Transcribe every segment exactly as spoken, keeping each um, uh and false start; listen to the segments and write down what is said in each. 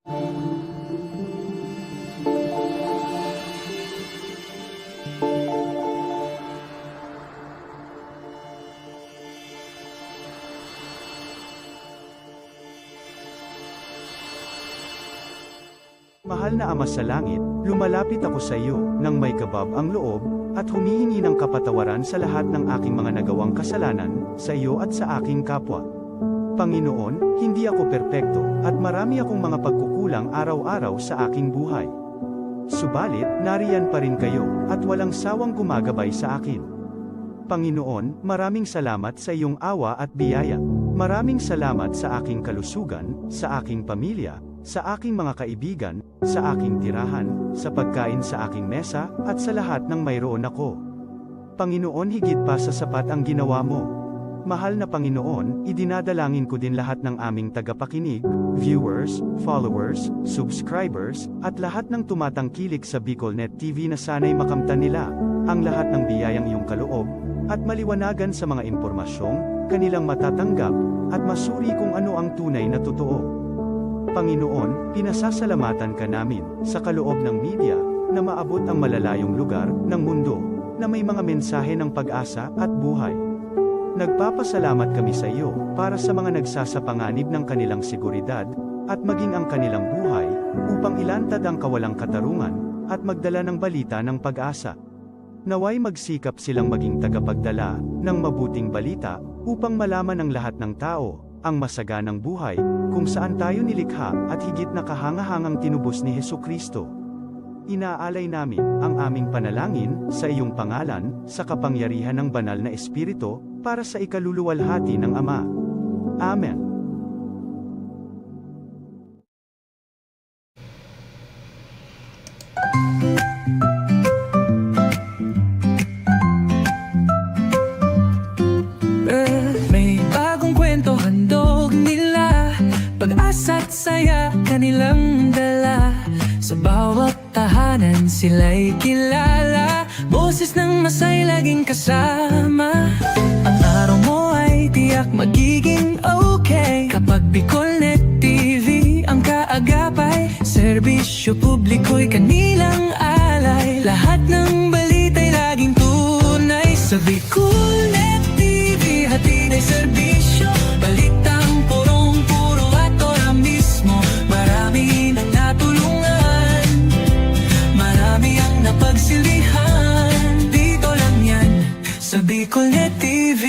Mahal na Ama sa Langit, lumalapit ako sa iyo nang may kabab ang loob, at humihingi ng kapatawaran sa lahat ng aking mga nagawang kasalanan, sa iyo at sa aking kapwa. Panginoon, hindi ako perpekto, at marami akong mga pagkukulang araw-araw sa aking buhay. Subalit, nariyan pa rin kayo, at walang sawang gumagabay sa akin. Panginoon, maraming salamat sa iyong awa at biyaya. Maraming salamat sa aking kalusugan, sa aking pamilya, sa aking mga kaibigan, sa aking tirahan, sa pagkain sa aking mesa, at sa lahat ng mayroon ako. Panginoon, higit pa sa sapat ang ginawa mo. Mahal na Panginoon, idinadalangin ko din lahat ng aming tagapakinig, viewers, followers, subscribers, at lahat ng tumatangkilik sa BicolNet T V na sana'y makamtan nila ang lahat ng biyayang iyong kaloob at maliwanagan sa mga impormasyong kanilang matatanggap at masuri kung ano ang tunay na totoo. Panginoon, pinasasalamatan ka namin sa kaloob ng media na maabot ang malalayong lugar ng mundo na may mga mensahe ng pag-asa at buhay. Nagpapasalamat kami sa iyo para sa mga nagsasapanganib ng kanilang seguridad at maging ang kanilang buhay upang ilantad ang kawalang katarungan at magdala ng balita ng pag-asa. Naway magsikap silang maging tagapagdala ng mabuting balita upang malaman ng lahat ng tao ang masaganang buhay kung saan tayo nilikha at higit na kahangahangang tinubos ni Jesu-Cristo. Inaalay namin ang aming panalangin sa iyong pangalan, sa kapangyarihan ng Banal na Espiritu, para sa ikaluluwalhati ng Ama. Amen. May bagong kwento handog nila, pag-asa't saya kanilang dala. Sa bawat tahanan sila'y kilala, boses ng masay laging kasama. Ang araw mo ay tiyak magiging okay kapag BicolNet T V ang kaagapay. Serbisyo publiko'y kanilang alay, lahat ng balita'y laging tunay. Sa BicolNet T V, hatid ay serbisyo, balitang purong-puro at ora mismo. Marami nang natulungan, marami ang napagsilbihan. Dito lang yan, sa BicolNet T V.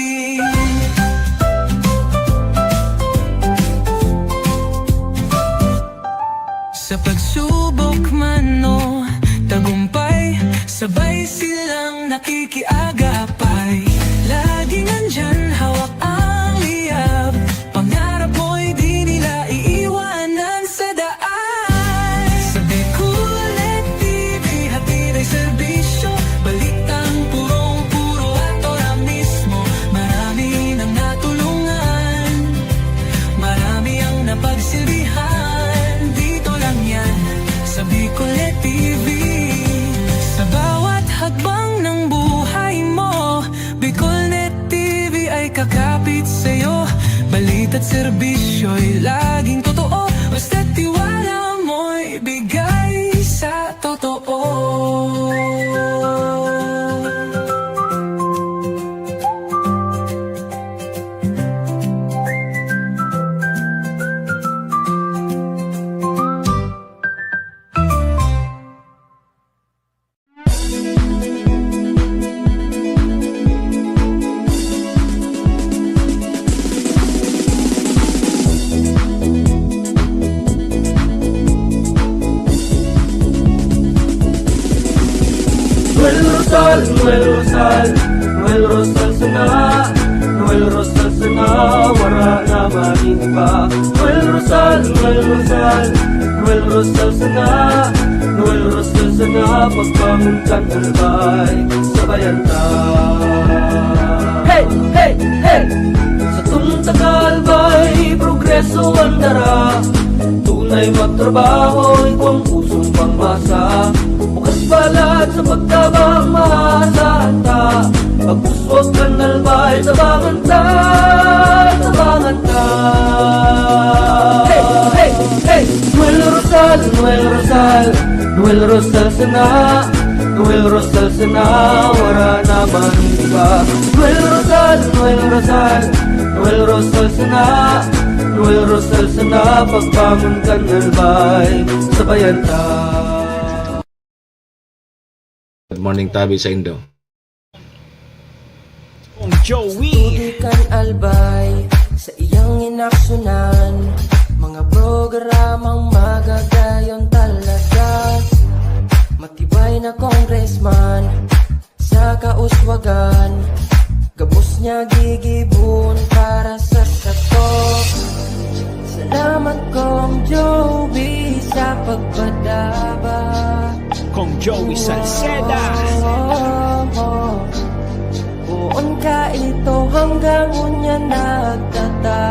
Sa pagsubok man o tagumpay, sabay silang nakikiagapay. Laging andyan, hawak ang liyab, pangarap mo'y di nila iiwanan sa daan. Sa BicolNet T V, hatid ay serbisyo, balitang purong-puro at ora mismo. Marami nang natulungan, marami ang napagsilbihan. Dito lang yan, sa BicolNet T V. Sa bawat hakbang ng buhay mo, BicolNet T V ay kakapit sa'yo. Balita't serbisyo'y laging totoo, basta't tiwala mo'y bigay sa totoo. Noel Rosal, Noel Rosal, Noel Rosal sana, Noel Rosal sana, wara na maning iba. Noel Rosal, Noel Rosal, Noel Rosal sana, Noel Rosal sana, pagbangon kan albay, sabayan ta. Hey! Hey! Hey! Sa tunta ka albay, progreso ang dara. Tunay magtrabaho, igwang pusong pangmasa. Bukas palad sa pagtabang, maasahan ta. Pagpuswag kan albay, tabangan ta, tabangan ta. Hey! Hey! Hey! Noel Noel Rosal, Noel Rosal sana, Noel Rosal sana, wala naman iba. Noel Rosal, Noel Rosal, Noel Rosal sana, Noel Rosal sana, pagbangon kan Albay, sabayan ta. Good morning, tabi sa Indo. Kong Joey. Tutukan Albay sa iyang inaksyonan, mga programang magagayon talaga. Matibay na congressman sa kauswagan, gabos niya gigibon para sa sato. Salamat, Kong Joey, sa pagpadaba. Kong Joey Salceda. Poon ka ito hanggang unya nagtatabang,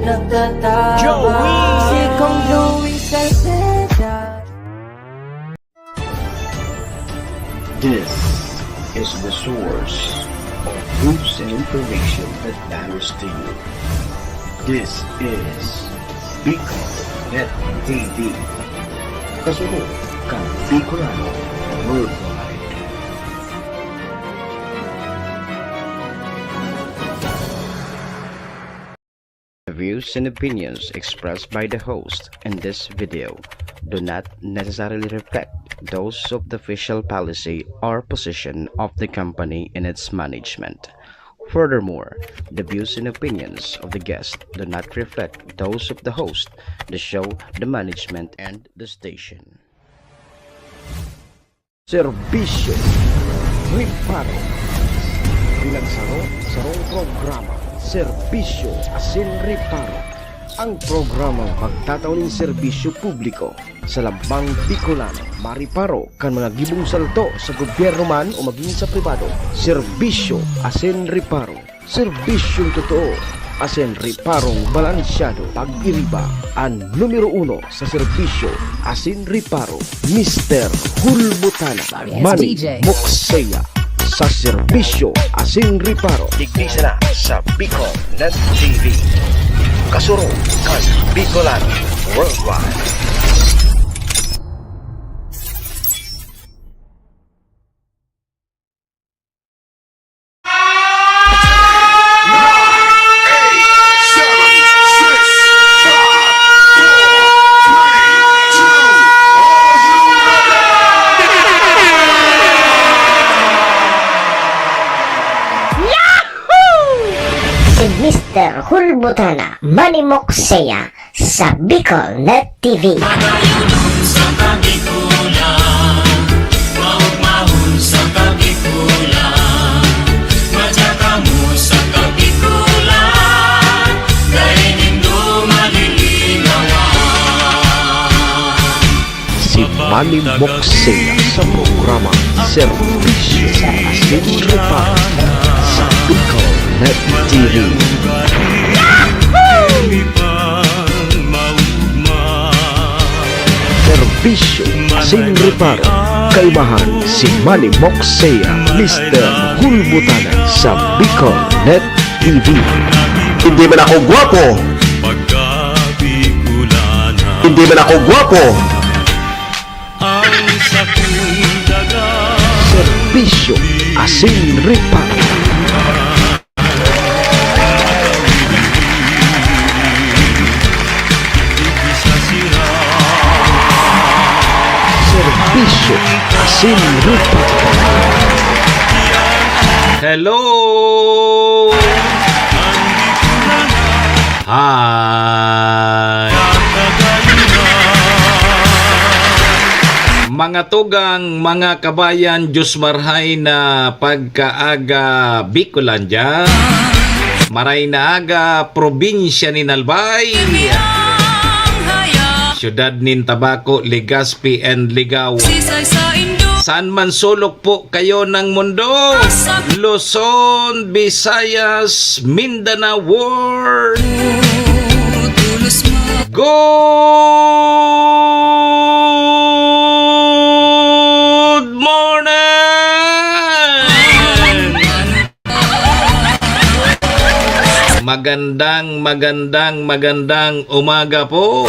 nagtatabang. Joey! Si Kong Joey Salceda. This is the source of news and information that matters to you. This is Bicol Net T V. Kasunod kan Bicolano Worldwide. The views and opinions expressed by the host in this video do not necessarily reflect those of the official policy or position of the company in its management. Furthermore, the views and opinions of the guest do not reflect those of the host, the show, the management, and the station. Serbisyo, reparo. Bilang saro, sarong programa, serbisyo asin reparo. Ang programang magtatao nin serbisyo publiko sa lambang Bicolano, mareparo kan mga gibong salto sa gobyerno man o magin sa pribado. Serbisyo asin reparo. Serbisyong totoo asin reparong balansyado. Pag-iriba an numero uno sa serbisyo asin reparo, Mister Hulbutana, Manny Mokseya, sa serbisyo asin reparo. Digdi sana sa Bicol Net T V. Kasurog kan Bicolano Worldwide. Si Mister Hulbutana, Manny Mokseya, sa Bicol Net T V. Madayonon sa Kabikulan, maugmahon sa Kabikulan, madya kamo sa Kabikulan, dai nindo malilinawan. Si Manny Mokseya sa programa Serbisyo asin Reparo sa Bicol Net T V. Serbisyo asin Reparo, kaimahan si Manny Mokseya, Mister Hulbutana sa Bicol Net T V. Hindi man ako gwapo. Hindi man ako gwapo. Serbisyo asin reparo. Serbisyo asin reparo. Hello! Hi! Mga tugang, mga kabayan, Diyos marhay na pagkaaga, Bicolandia. Maray na aga, probinsya nin Albay. Siyudad nin Tabaco, Legazpi, and Ligao. Saan man sulok po kayo ng mundo, Luzon, Visayas, Mindanao World. Good morning! Magandang, magandang, magandang umaga po.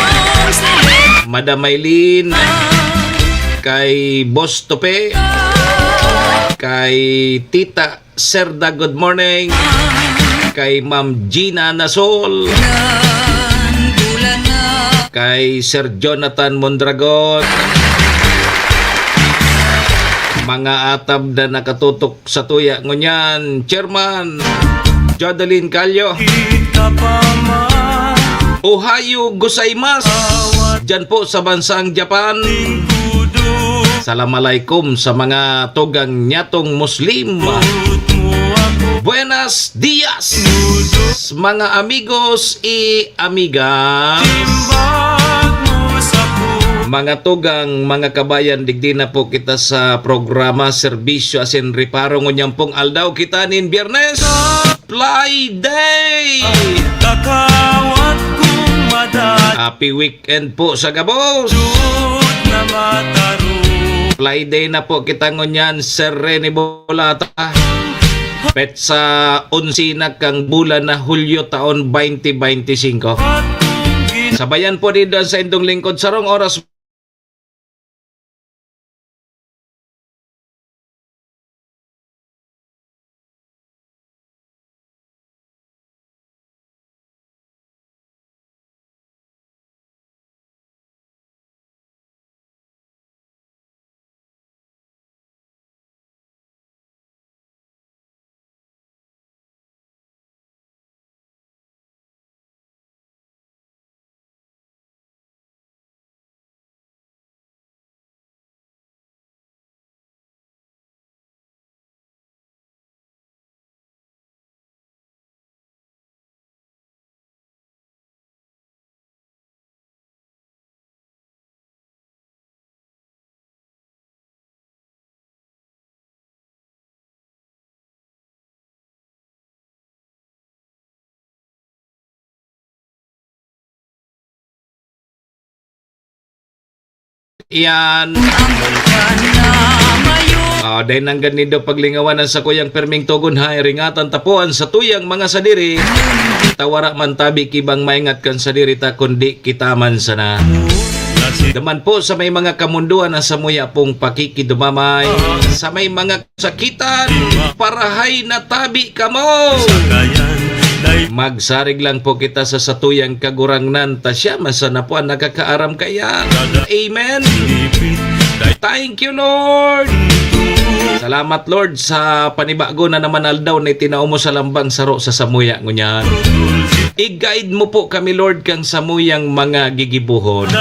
Madam Maylin, kay Boss Tope, kay Tita Serda, good morning, kay Ma'am Gina Nasol, kay Sir Jonathan Mondragon, mga atab na nakatutok sa tuya ngunyan, Chairman Jodeline Callo. Ohayo gozaimasu. Diyan po sa bansang Japan. Salam alaikum sa mga tugang nyatong Muslim. Buenas dias, mga amigos y amiga. Mga tugang, mga kabayan, digdi na po kita sa programa, serbisyo asin reparo ngunyan pong aldaw kita nin Biyernes, Fly Day. Kakawat kong madali. Happy weekend po sa gabos. Jud na mataro. Fly Day na po kita ngunyan, Sir Rene Bolata. Petsa onse na kang bulan na Hulyo taon twenty twenty-five. Sabayan po dito ang saindong lingkod. Sarong oras Iyan. Ah, dai nanggad nindo paglingawan an sakuyang perming togon, hay, ringatan tapoan sa tuyang mga sadiri. Ta wara man tabi ki bang maingat kan sadiri ta, kundi kita man sana. Duman po sa may mga kamundoan na samuya pong pakikidumamay, sa may mga sakitan, parahay na tabi kamo. Magsarig lang po kita sa satuyang Kagurangnan, ta siya man sana po ang nakakaaram kaiyan. Amen. Thank you, Lord. Salamat, Lord, sa panibago na naman aldaw na itinao mo sa lambang saro sa samuya ngunyan. I-guide mo po kami, Lord, kan samuyang mga gigibohon.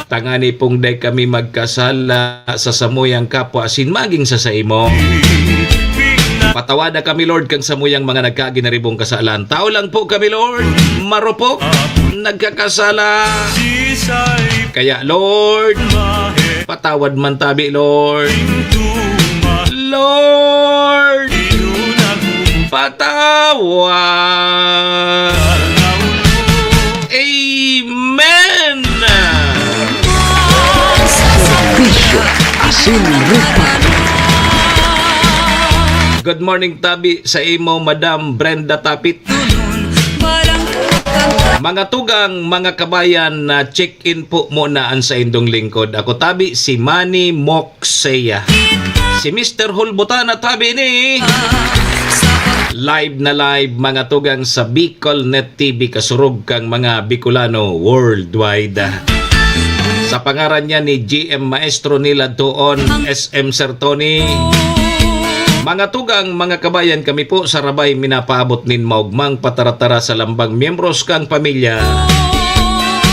Tangani pong dai kami magkasala sa samuyang kapwa asin magin sa saimo. Patawada kami, Lord, kan samuyang mga nagkaginaribong kasalan. Tao lang po kami, Lord. Marupok. Nagkakasala. Kaya, Lord, patawad man tabi, Lord. Lord, patawad. Amen. Serbisyo asin reparo. Good morning, tabi sa imo, Madam Brenda Tapit. Mga tugang, mga kabayan, na check-in po muna ang saindong lingkod. Ako tabi, si Manny Moxeya. Si Mister Hulbutana tabi ni. Live na live, mga tugang, sa Bicol Net T V, kasurog kang mga Bicolano worldwide. Sa pangaran niya ni G M Maestro Nilad Tuon, S M Sir Tony. Mga tugang, mga kabayan, kami po sa Rabay minapaabot nin maugmang pataratara sa lambang miyembros kang pamilya.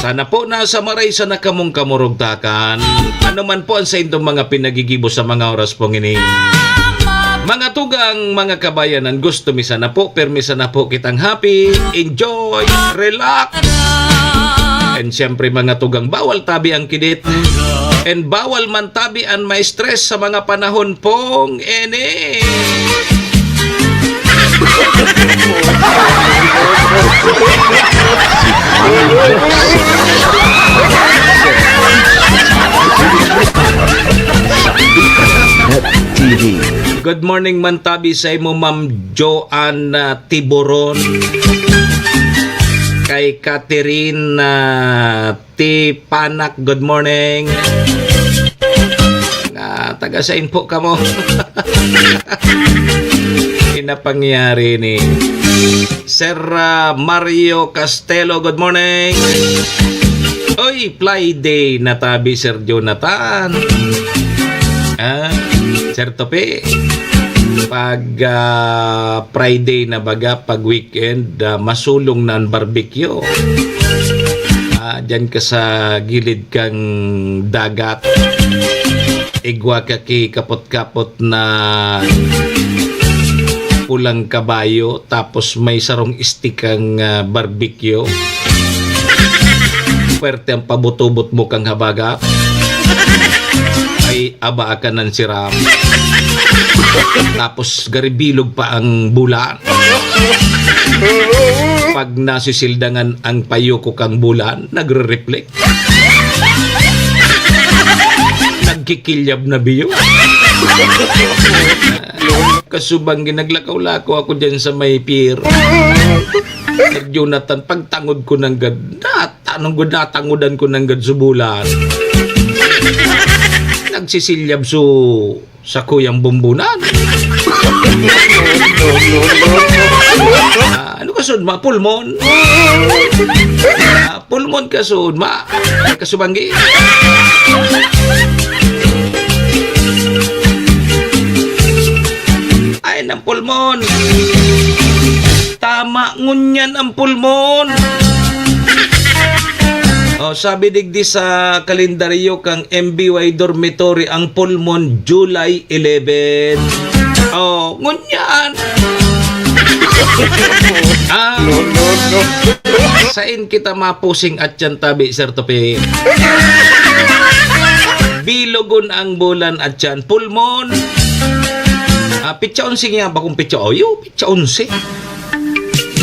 Sana po nasa maray sana kamong kamurugtakan. Ano man po ang saindong mga pinagigibo sa mga oras pong ini. Mga tugang, mga kabayan, ang gusto mi sana po, permi sana po kitang happy, enjoy, relax. And siyempre, mga tugang, bawal tabi ang kidit. And bawal man tabi an ma-stress sa mga panahon pong ini. Sa Bikas Net T V. Good morning man tabi sa imo, Ma'am Joanna Tiburon. Kay Catherine, ah, Tipanak, good morning. Ah, taga sain po kamo? Inapangyari ni Sir, ah, Mario Castelo, good morning. Oy, Friday na tabi, Sir Jonathan. Ah, Sir Tope, pag, ah, Friday na baga, pag weekend, ah, masulong na ang barbecue. Ah, diyan ka sa gilid kang dagat. Igwa ka ki kapot-kapot na pulang kabayo, tapos may sarong stick kang, ah, barbecue. Pwerte ang pabutubot mo kang habagat. Ay, aba ka nan siram. Tapos garibilog pa ang bulan. Pag nasisildangan ang payuko kang bulan, nagre-reflect. Nagkikilyab na biyo. Kasubang ginaglakaw-lakaw ako dyan sa may pier. Sir Jonathan, pagtangod ko nanggad, natanong ko, natangodan ko nanggad sa bulan. Nagsisilyab su sa kuyang bumbunan. Ah, ano ka sud ma? Pulmon? Ah, pulmon ka sud ma? Ay, kasubanggi. Ay, nang pulmon. Tama ngunyan ang pulmon. Oh, sabi digdi sa kalendaryo kang M B Y Dormitory, ang pulmon, July eleven. Oh, ngunyan. Ah, sain kita mapusing at yan tabi, Sir Tope? Bilogon ang bulan at yan. Pulmon. Ah, pitsa onse nga ba kung pitsa? Oh, yo, pitsa onse.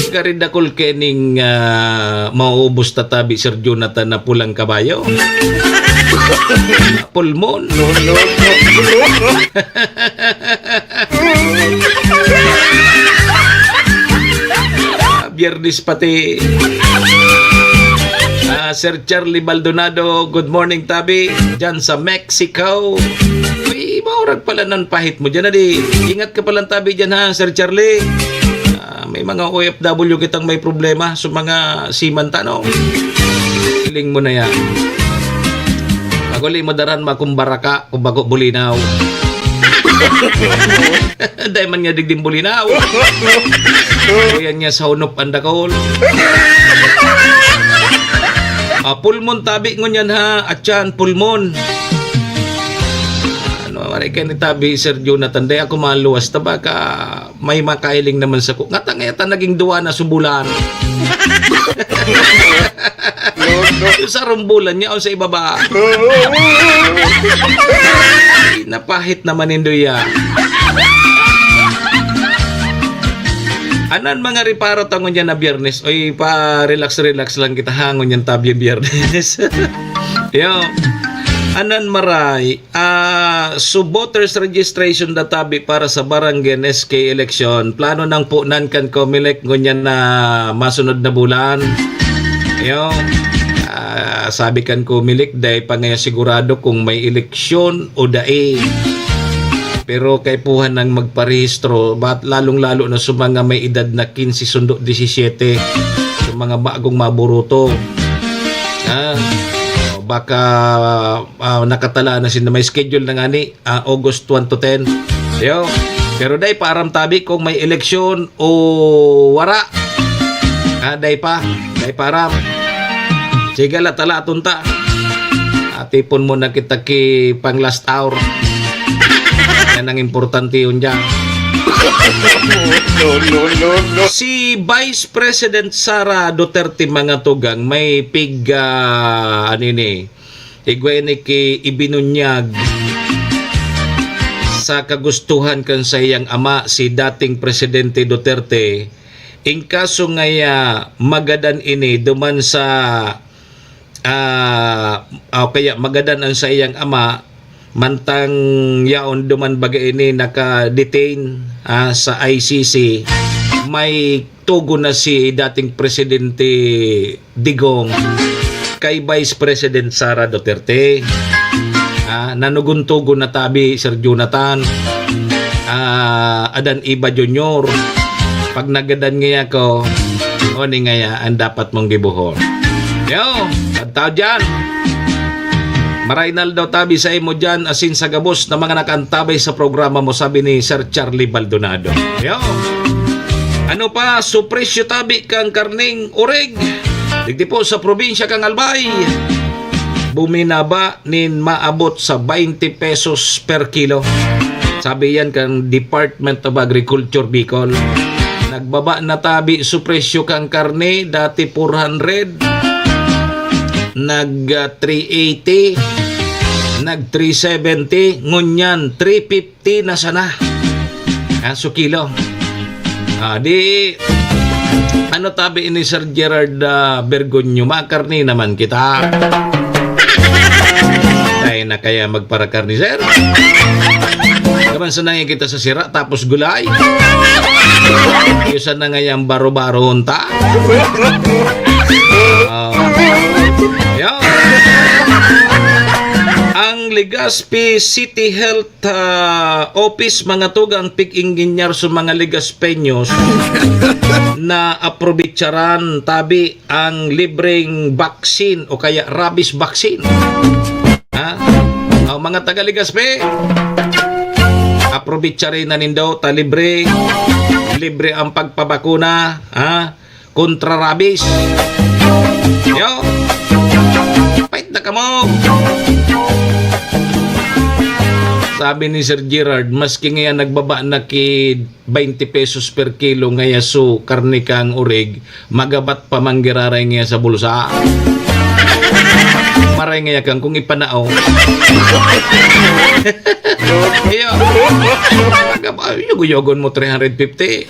Gari dakul kening, ah, maubos tatabi, Sir Jonathan, na pulang kabayo. Pulmon. No, no, no, no. Ah, Biyernes pati. Ah, Sir Charlie Baldonado, good morning, tabi. Diyan sa Mexico. Uy, maurag pala nan pahit mo diyan, adi. Ingat ka palang tabi diyan, ha, Sir Charlie. Ah, may mga O F W kitang may problema sa mga seaman ta, no? Hiling mo na yan. Maguli mo daran, makumbara ka, kung bago bulinaw. Dai man nga digding bulinaw. Ayan nga sa hunop ang dakol. Ah, pulmon tabi ngunyan ha, at yan, pulmon. Ano, maray ka ni tabi, Sir Jonathan, dai ako maluwas ta baka may makahiling naman sa ku-, nga tangeta naging duwa na subulan. Sa rumbulan niya o sa ibaba. Ay, napahit naman nindo ya. Anan mga reparo ta ngunyan na Biyernes. Oy, pa-relax-relax lang kita ha, ngunyan tabi Biyernes. Yo. Anan maray, ah, so voters registration na tabi para sa barangay and S K election. Plano nang punan kan Comelec ngunyan na masunod na bulan. Yo. Ah, sabi kan Comelec, dai pa ngayon sigurado kung may eleksyon o dai. Pero kaipuhan nang magparehistro, bat-, lalong-lalo na sa mga may edad na quince sundo disisiyete, sa mga bagong maburuto. Ah, baka, ah, nakatala na sila, may schedule na ngani, ah, August one to ten. Yo, pero dai pa aram tabi kung may eleksyon o wara. Ah, dai pa, dai pa aram. Sige la, tala aton ta. Atipon mo na kita ki pang last hour. Yan ang importante yun dyan. No, no, no, no. Si Vice President Sara Duterte, mga tugang, may pig, ah, ano ini, igwa ini ki ibinunyag sa kagustuhan kan saiyang ama, si dating Presidente Duterte. In kaso ngaya magadan ini duman sa, ah, o kaya magadan ang saiyang ama, mantang yaon duman baga ini naka-detain, ah, sa I C C. may tugon na si dating Presidente Digong kay Vice President Sara Duterte. Ah, nanugon-tugon na tabi, Sir Jonathan. Ah, Adan Eva Junior. Pag nagadan ngaya ko, oni ngaya ang dapat mong gibuhon. Yo, tagtao dyan. Maraynal daw tabi sa imo dyan, asin sa gabos na mga nakaantabay sa programa mo, sabi ni Sir Charlie Baldonado. Yo. Ano pa, supresyo tabi kang karning orig. Digdi po sa probinsya kang Albay. Buminaba nin maabot sa twenty pesos per kilo. Sabi yan kang Department of Agriculture Bicol. Nagbaba na tabi su presyo kang karne, dati four hundred, nag ah, three eighty, nag three seventy, ngunyan three fifty na sana. Yan su kilo. Ah, di, ano tabi ni Sir Gerard ah, Bergonyo, makarni naman kita. Ay na kaya magparakarni, sir. Naman sa nangya kita sa sira, tapos gulay. Yusan na nga yung baro-baro unta. Ah, yun. Ang Legazpi City Health ah, Office, mga tugang pig-ingginyar sa mga Legazpeños na aprobitsaran tabi ang libreng vaccine o kaya rabies vaccine. Ha? O, mga taga Legazpi, aprobitsarin na nindo ta libre, libre ang pagpabakuna, ha? Kontra rabies. Yo! Pait na kamo! Sabi ni Sir Gerard, maski ngayon nagbaba na ki twenty pesos per kilo ngaya su karne kang orig, magabat pa man giraray ngaya sa bulsa. Maray ngaya kang kung ipanao. Iyo. Magaba-, yugo-yugon mo three hundred fifty.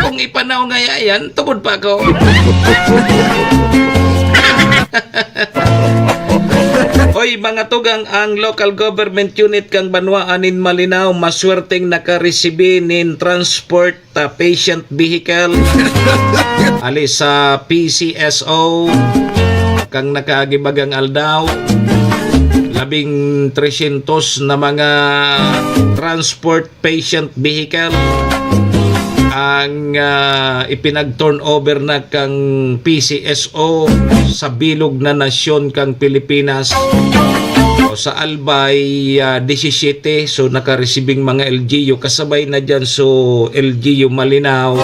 Kung ipanaw ngaya yan, tubod pa ako. Oy, mga tugang, ang local government unit kang banwaan nin Malinao, maswerteng nakaresibi nin transport ah, patient vehicle. Ali sa P C S O, kang nakagibagang aldaw, labing tresyentos na mga transport patient vehicle ang ah, ipinag-turnover na kang P C S O sa bilog na nasyon kang Pilipinas. O sa Albay, ah, disisiyete, so nakaresibing mga L G U, kasabay na dyan so L G U Malinao.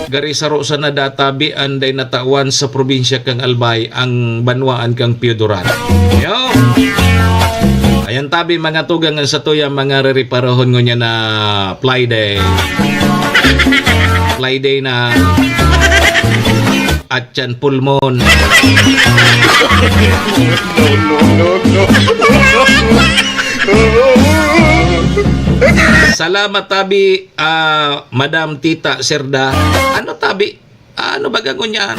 Gari saro sana databi anday natawan sa probinsya kang Albay ang banwaan kang Pioduran. Yo! Ayan tabi mga tugang ang satuya mga rereparohon ngunyan na Friday. Friday na. At yan, pulmon. Salamat tabi, ah, Madam Tita Serda. Ano tabi? Ano ba gangon yan?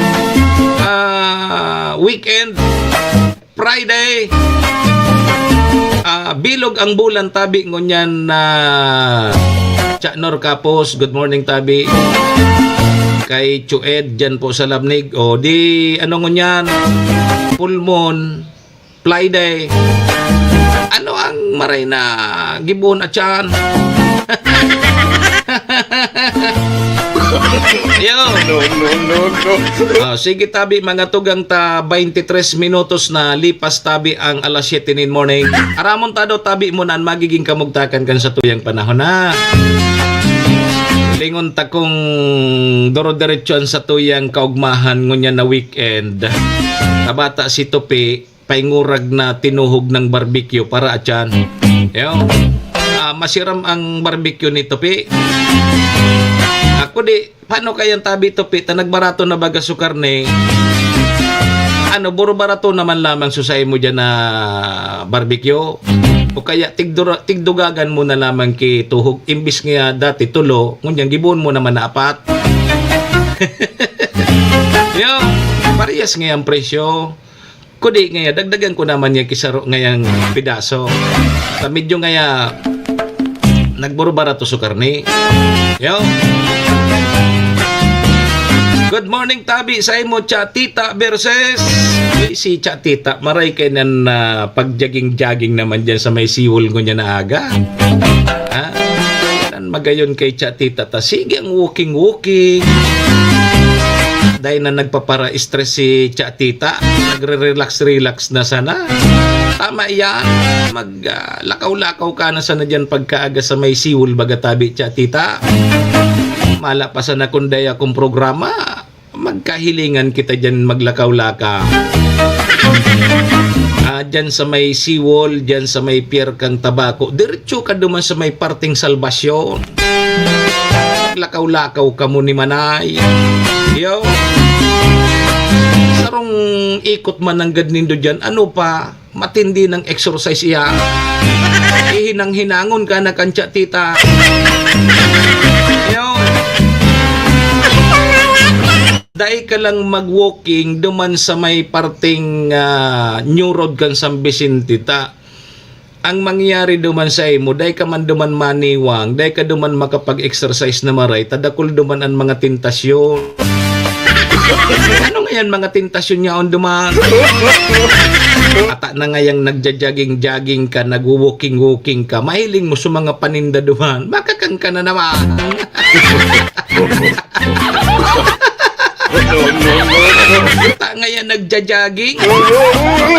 Ah, weekend, Friday. Ah, bilog ang bulan tabi ngunyan na Chanor Kapos. Good morning tabi. Kay Chued dyan po sa Labnig. O di ano ngunyan? Pulmon. Friday. Ano ang maray na gibohon at yan? Yo. No, no, no, no. Ah, sige tabi mga tugang ta twenty-three minutos na lipas tabi ang alas siyete nin morning. Aramon ta daw tabi mo na an magiging kamugtakan kan satuyang panahon na. Lingon ta kung doro-diretso an satuyang kaugmahan ngunyan na weekend. Tabata si Tupi, paingurag na tinuhog ng barbecue para atyan. Yo. Ah, masiram ang barbecue ni Tupi. Ako di, paano kayang tabi Tupi? Ta nagbarato na baga su karne. Ano, buro barato naman lamang su saimo dyan na barbecue. O kaya tigdura-, tigdugagan mo na lamang ki tuhog. Imbis nga dati tulo, ngunyan gibohon mo naman na apat. Yo, parehas nga yung presyo. Kudi ngaya, dagdagan ko naman niya kisaro ngayang pidaso. Ta medyo ngaya, Nagburbarato su karne. Yo. Good morning, tabi sa imo, Cha Tita versus. Uy, si Cha Tita, maray kay nan, ah, pag-jogging-jogging naman dyan sa may siwol ngunyan na aga. Ha? Nan magayon kay Cha Tita ta, sige ang walking-walking. Dahil na nagpapara-stress si Cha Tita, nagre-relax-relax na sana. Tama yan. Mag, ah, lakaw-lakaw ka na sana dyan pagkaaga sa may siwol, baga tabi, Cha Tita. Mala pa sana kung dai akong programa, magkahilingan kita dyan maglakaw-lakaw. Ah, dyan sa may siwol, dyan sa may pier kang tabako, diretso ka duman sa may parting Salvacion. Maglakaw-lakaw ka mo ni Manay. Yo. Sarong ikot man nanggad nindo dyan, ano pa? Matindi ng exercise iya. Ihinang-hinangon ka na kan Cha Tita. Yo. Dai ka lang mag-walking duman sa may parting, ah, New Road kan San Vicente ta. Ang mangyayari duman sa imo, dai ka man duman maniwang, dai ka duman makapag-exercise na maray, ta dakul duman an mga tentasyon. Ano ngayan mga tentasyon yaon duman? Ata na ngayang nagja-jogging-jogging ka, nagwo-walking-walking ka, mahiling mo sa mga paninda duman, makakang ka na naman. Ta ngayon nagja-jogging,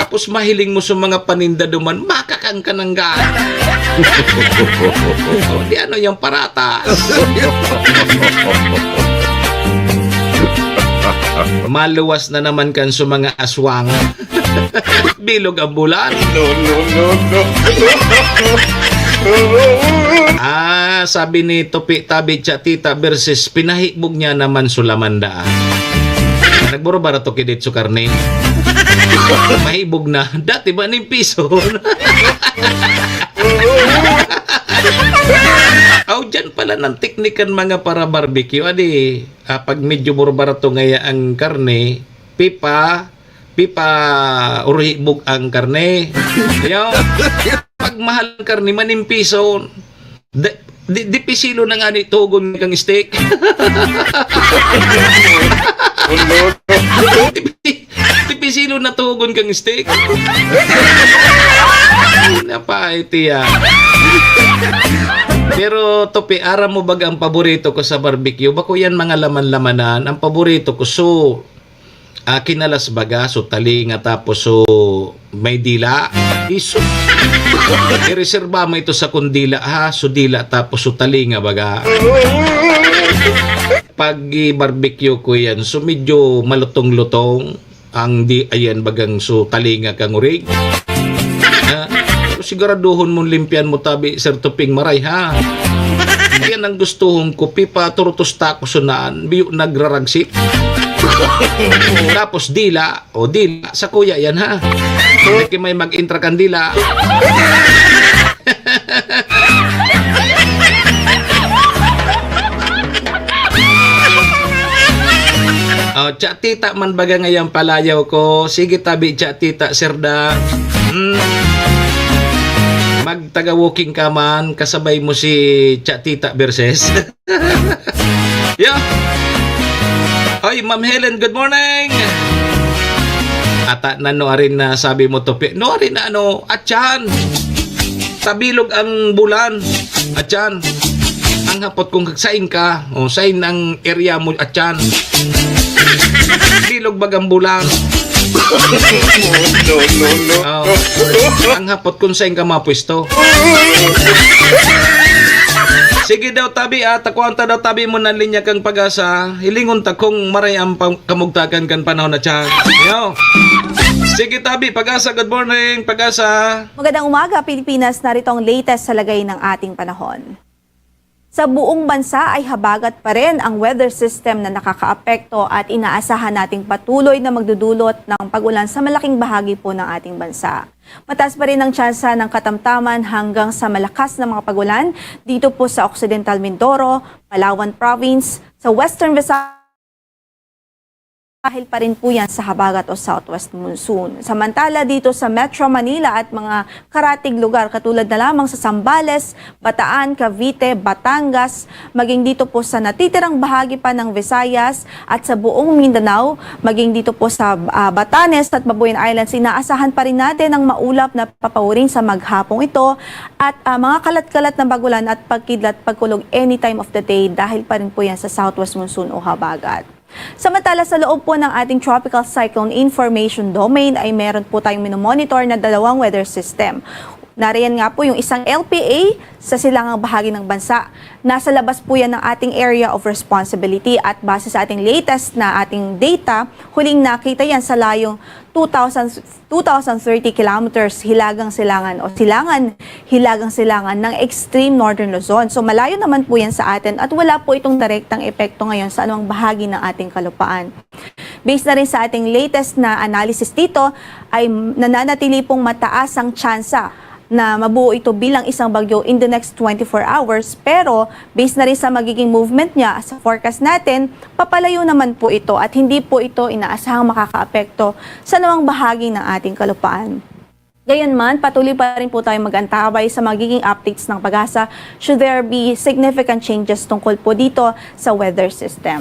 tapos mahiling mo sa mga paninda duman, makakang ka nang gana. O, di ano yung parata? Maluwas na naman kan sa mga aswang. Bilog ang bulan. No, no, no, no. Ah, sabi ni Tupi Tabi Cha Tita versus pinahibog niya naman sulaman daan. Nagburubara to kidit su karne. Mahibog na. Dati ba ning piso? Aw, dyan pala ng teknikan mga para barbecue. Adi, ah, pag medyo burubara to ngaya ang karne, pipa, pipa, urhibog ang karne. Yo, pag mahal ang karne, manimpison. Di, di, di pisilo na nga ni tugon kang steak. Dipi-, dipisilo na tugon kang steak. Napait iya. Pero, Tupi, aram mo baga ang paborito ko sa barbecue? Bako yan mga laman-lamanan. Ang paborito ko, so, ah, kinalas baga, so talinga, tapos so may dila. Iso. Ireserba mo ito sa kung dila, ha? So dila, tapos so talinga baga. Pag i-barbecue ko yan, so medyo malutong-lutong ang di, ayan, bagang so talinga kang urig. Ha? Pero siguraduhon mong limpyan mo tabi, Sir Tuping Maray, ha? Yan ang gustuhon ko, pipa, turtos tako sunaan, biyo nagraragsik. Tapos dila, o dila, sa kuya yan, ha? Hindi may mag-intra kandila. Oh, Cha Tita man baga ngayon palayaw ko. Sige tabi, Cha Tita, Sir Dan. Hmm. Magtaga-walking ka man, kasabay mo si Cha Tita versus. Yeah. Oy, Ma'am Helen, good morning. Ata na no arin na sabi mo, Tupi. No arin na ano, atyan. Tabilog ang bulan. Atyan. Ang hapot kung sain ka, o sain ang area mo, atyan. Bilog bagang bulan. No, no, no. Oh. Ang hapot kung sain ka mapwesto. Sige daw, tabi, ah, takuan ta daw, tabi mo na linya kang Pag-asa. Hilingon ta kung maray ang pam-, kamugtakan kan panahon na tiyan. Yo. Sige, tabi, Pag-asa, good morning, Pag-asa. Magandang umaga, Pilipinas. Narito ang latest sa lagay ng ating panahon. Sa buong bansa ay habagat pa rin ang weather system na nakakaapekto at inaasahan nating patuloy na magdudulot ng pag-ulan sa malaking bahagi po ng ating bansa. Mataas pa rin ang tsansa ng katamtaman hanggang sa malakas na mga pag-ulan dito po sa Occidental Mindoro, Palawan Province, sa Western Visayas, dahil pa rin po yan sa habagat o southwest monsoon. Samantala dito sa Metro Manila at mga karatig lugar katulad na lamang sa Zambales, Bataan, Cavite, Batangas, maging dito po sa natitirang bahagi pa ng Visayas at sa buong Mindanao, maging dito po sa, ah, Batanes at Babuyan Islands, inaasahan pa rin natin ang maulap na papaurin sa maghapong ito at, ah, mga kalat-kalat na bagulan at pagkidlat pagkulog any time of the day dahil pa rin po yan sa southwest monsoon o habagat. Samantala, sa loob po ng ating Tropical Cyclone Information Domain ay meron po tayong minomonitor na dalawang weather system. Nariyan nga po yung isang L P A sa silangang bahagi ng bansa. Nasa labas po yan ng ating area of responsibility at base sa ating latest na ating data, huling nakita yan sa layong two thousand, two thousand thirty kilometers hilagang silangan o silangan, hilagang silangan ng extreme northern Luzon. So malayo naman po yan sa atin at wala po itong direktang epekto ngayon sa anumang bahagi ng ating kalupaan. Based na rin sa ating latest na analysis dito, ay nananatili pong mataas ang tsansa na mabuo ito bilang isang bagyo in the next twenty-four hours. Pero based na rin sa magiging movement niya sa forecast natin, papalayo naman po ito at hindi po ito inaasahang makakaapekto sa anumang bahagi ng ating kalupaan. Gayunman, patuloy pa rin po tayong mag-antabay sa magiging updates ng PAGASA should there be significant changes tungkol po dito sa weather system.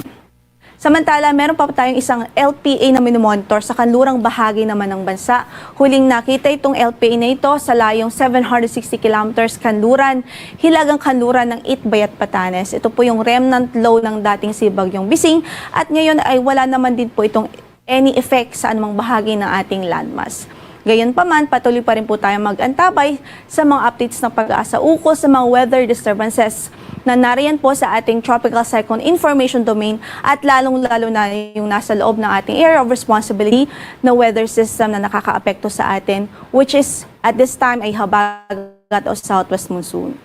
Samantala, meron pa tayong isang L P A na minomonitor sa kanlurang bahagi naman ng bansa. Huling nakita itong L P A na ito sa layong seven hundred sixty kilometers kanluran, hilagang kanluran ng Itbayat, Batanes. Ito po yung remnant low ng dating si Bagyong Bising at ngayon ay wala naman din po itong any effect sa anumang bahagi ng ating landmass. Gayunpaman, patuloy pa rin po tayong mag-antabay sa mga updates ng PAGASA ukol sa mga weather disturbances na nariyan po sa ating Tropical Cyclone Information Domain at lalong-lalo na yung nasa loob ng ating area of responsibility na weather system na nakakaapekto sa atin, which is at this time ay habagat o southwest monsoon.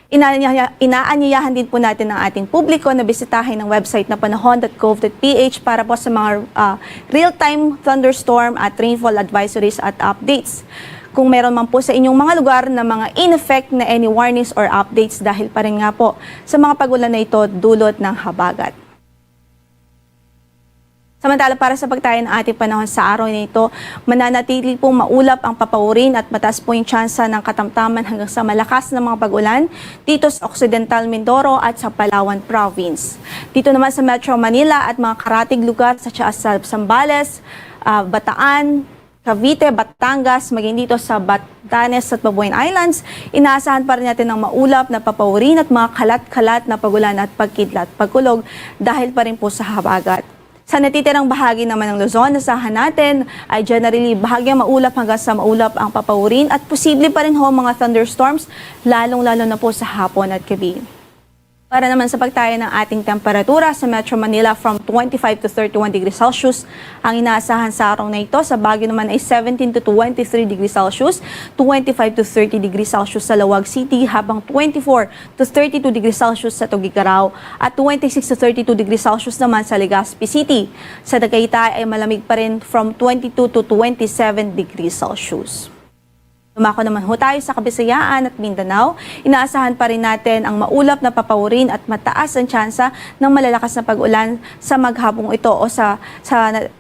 Inaanyayahan din po natin ang ating publiko na bisitahin ang website na panahon dot gov dot ph para po sa mga, ah, real-time thunderstorm at rainfall advisories at updates. Kung meron man po sa inyong mga lugar na mga in effect na any warnings or updates dahil pa rin nga po sa mga pag-ulan na ito dulot ng habagat. Samantala, para sa pagtayan ng ating panahon sa araw na ito, mananatili pong maulap ang papaurin at mataas po yung tsansa ng katamtaman hanggang sa malakas na mga pag-ulan dito sa Occidental Mindoro at sa Palawan Province. Dito naman sa Metro Manila at mga karatig lugar sa Zambales, ah, Bataan, Cavite, Batangas, maging dito sa Batanes at Babuyan Islands, inaasahan pa rin natin ang maulap na papaurin at mga kalat-kalat na pag-ulan at pagkidlat, pagkulog dahil pa rin po sa habagat. Sa natitirang bahagi naman ng Luzon, asahan natin ay generally bahagyang maulap hanggang sa maulap ang papaurin at posible pa rin ho mga thunderstorms, lalong-lalo na po sa hapon at gabi. Para naman sa pagtayan ng ating temperatura sa Metro Manila, from twenty-five to thirty-one degrees Celsius ang inaasahan sa araw na ito. Sa Baguio naman ay seventeen to twenty-three degrees Celsius, twenty-five to thirty degrees Celsius sa Laoag City, habang twenty-four to thirty-two degrees Celsius sa Tuguegarao at twenty-six to thirty-two degrees Celsius naman sa Legazpi City. Sa Tagaytay ay malamig pa rin, from twenty-two to twenty-seven degrees Celsius. Dumako naman ho tayo sa Kabisayaan at Mindanao. Inaasahan pa rin natin ang maulap na papaurin at mataas ang tsansa ng malalakas na pag-ulan sa maghapong ito o sa, sa na-,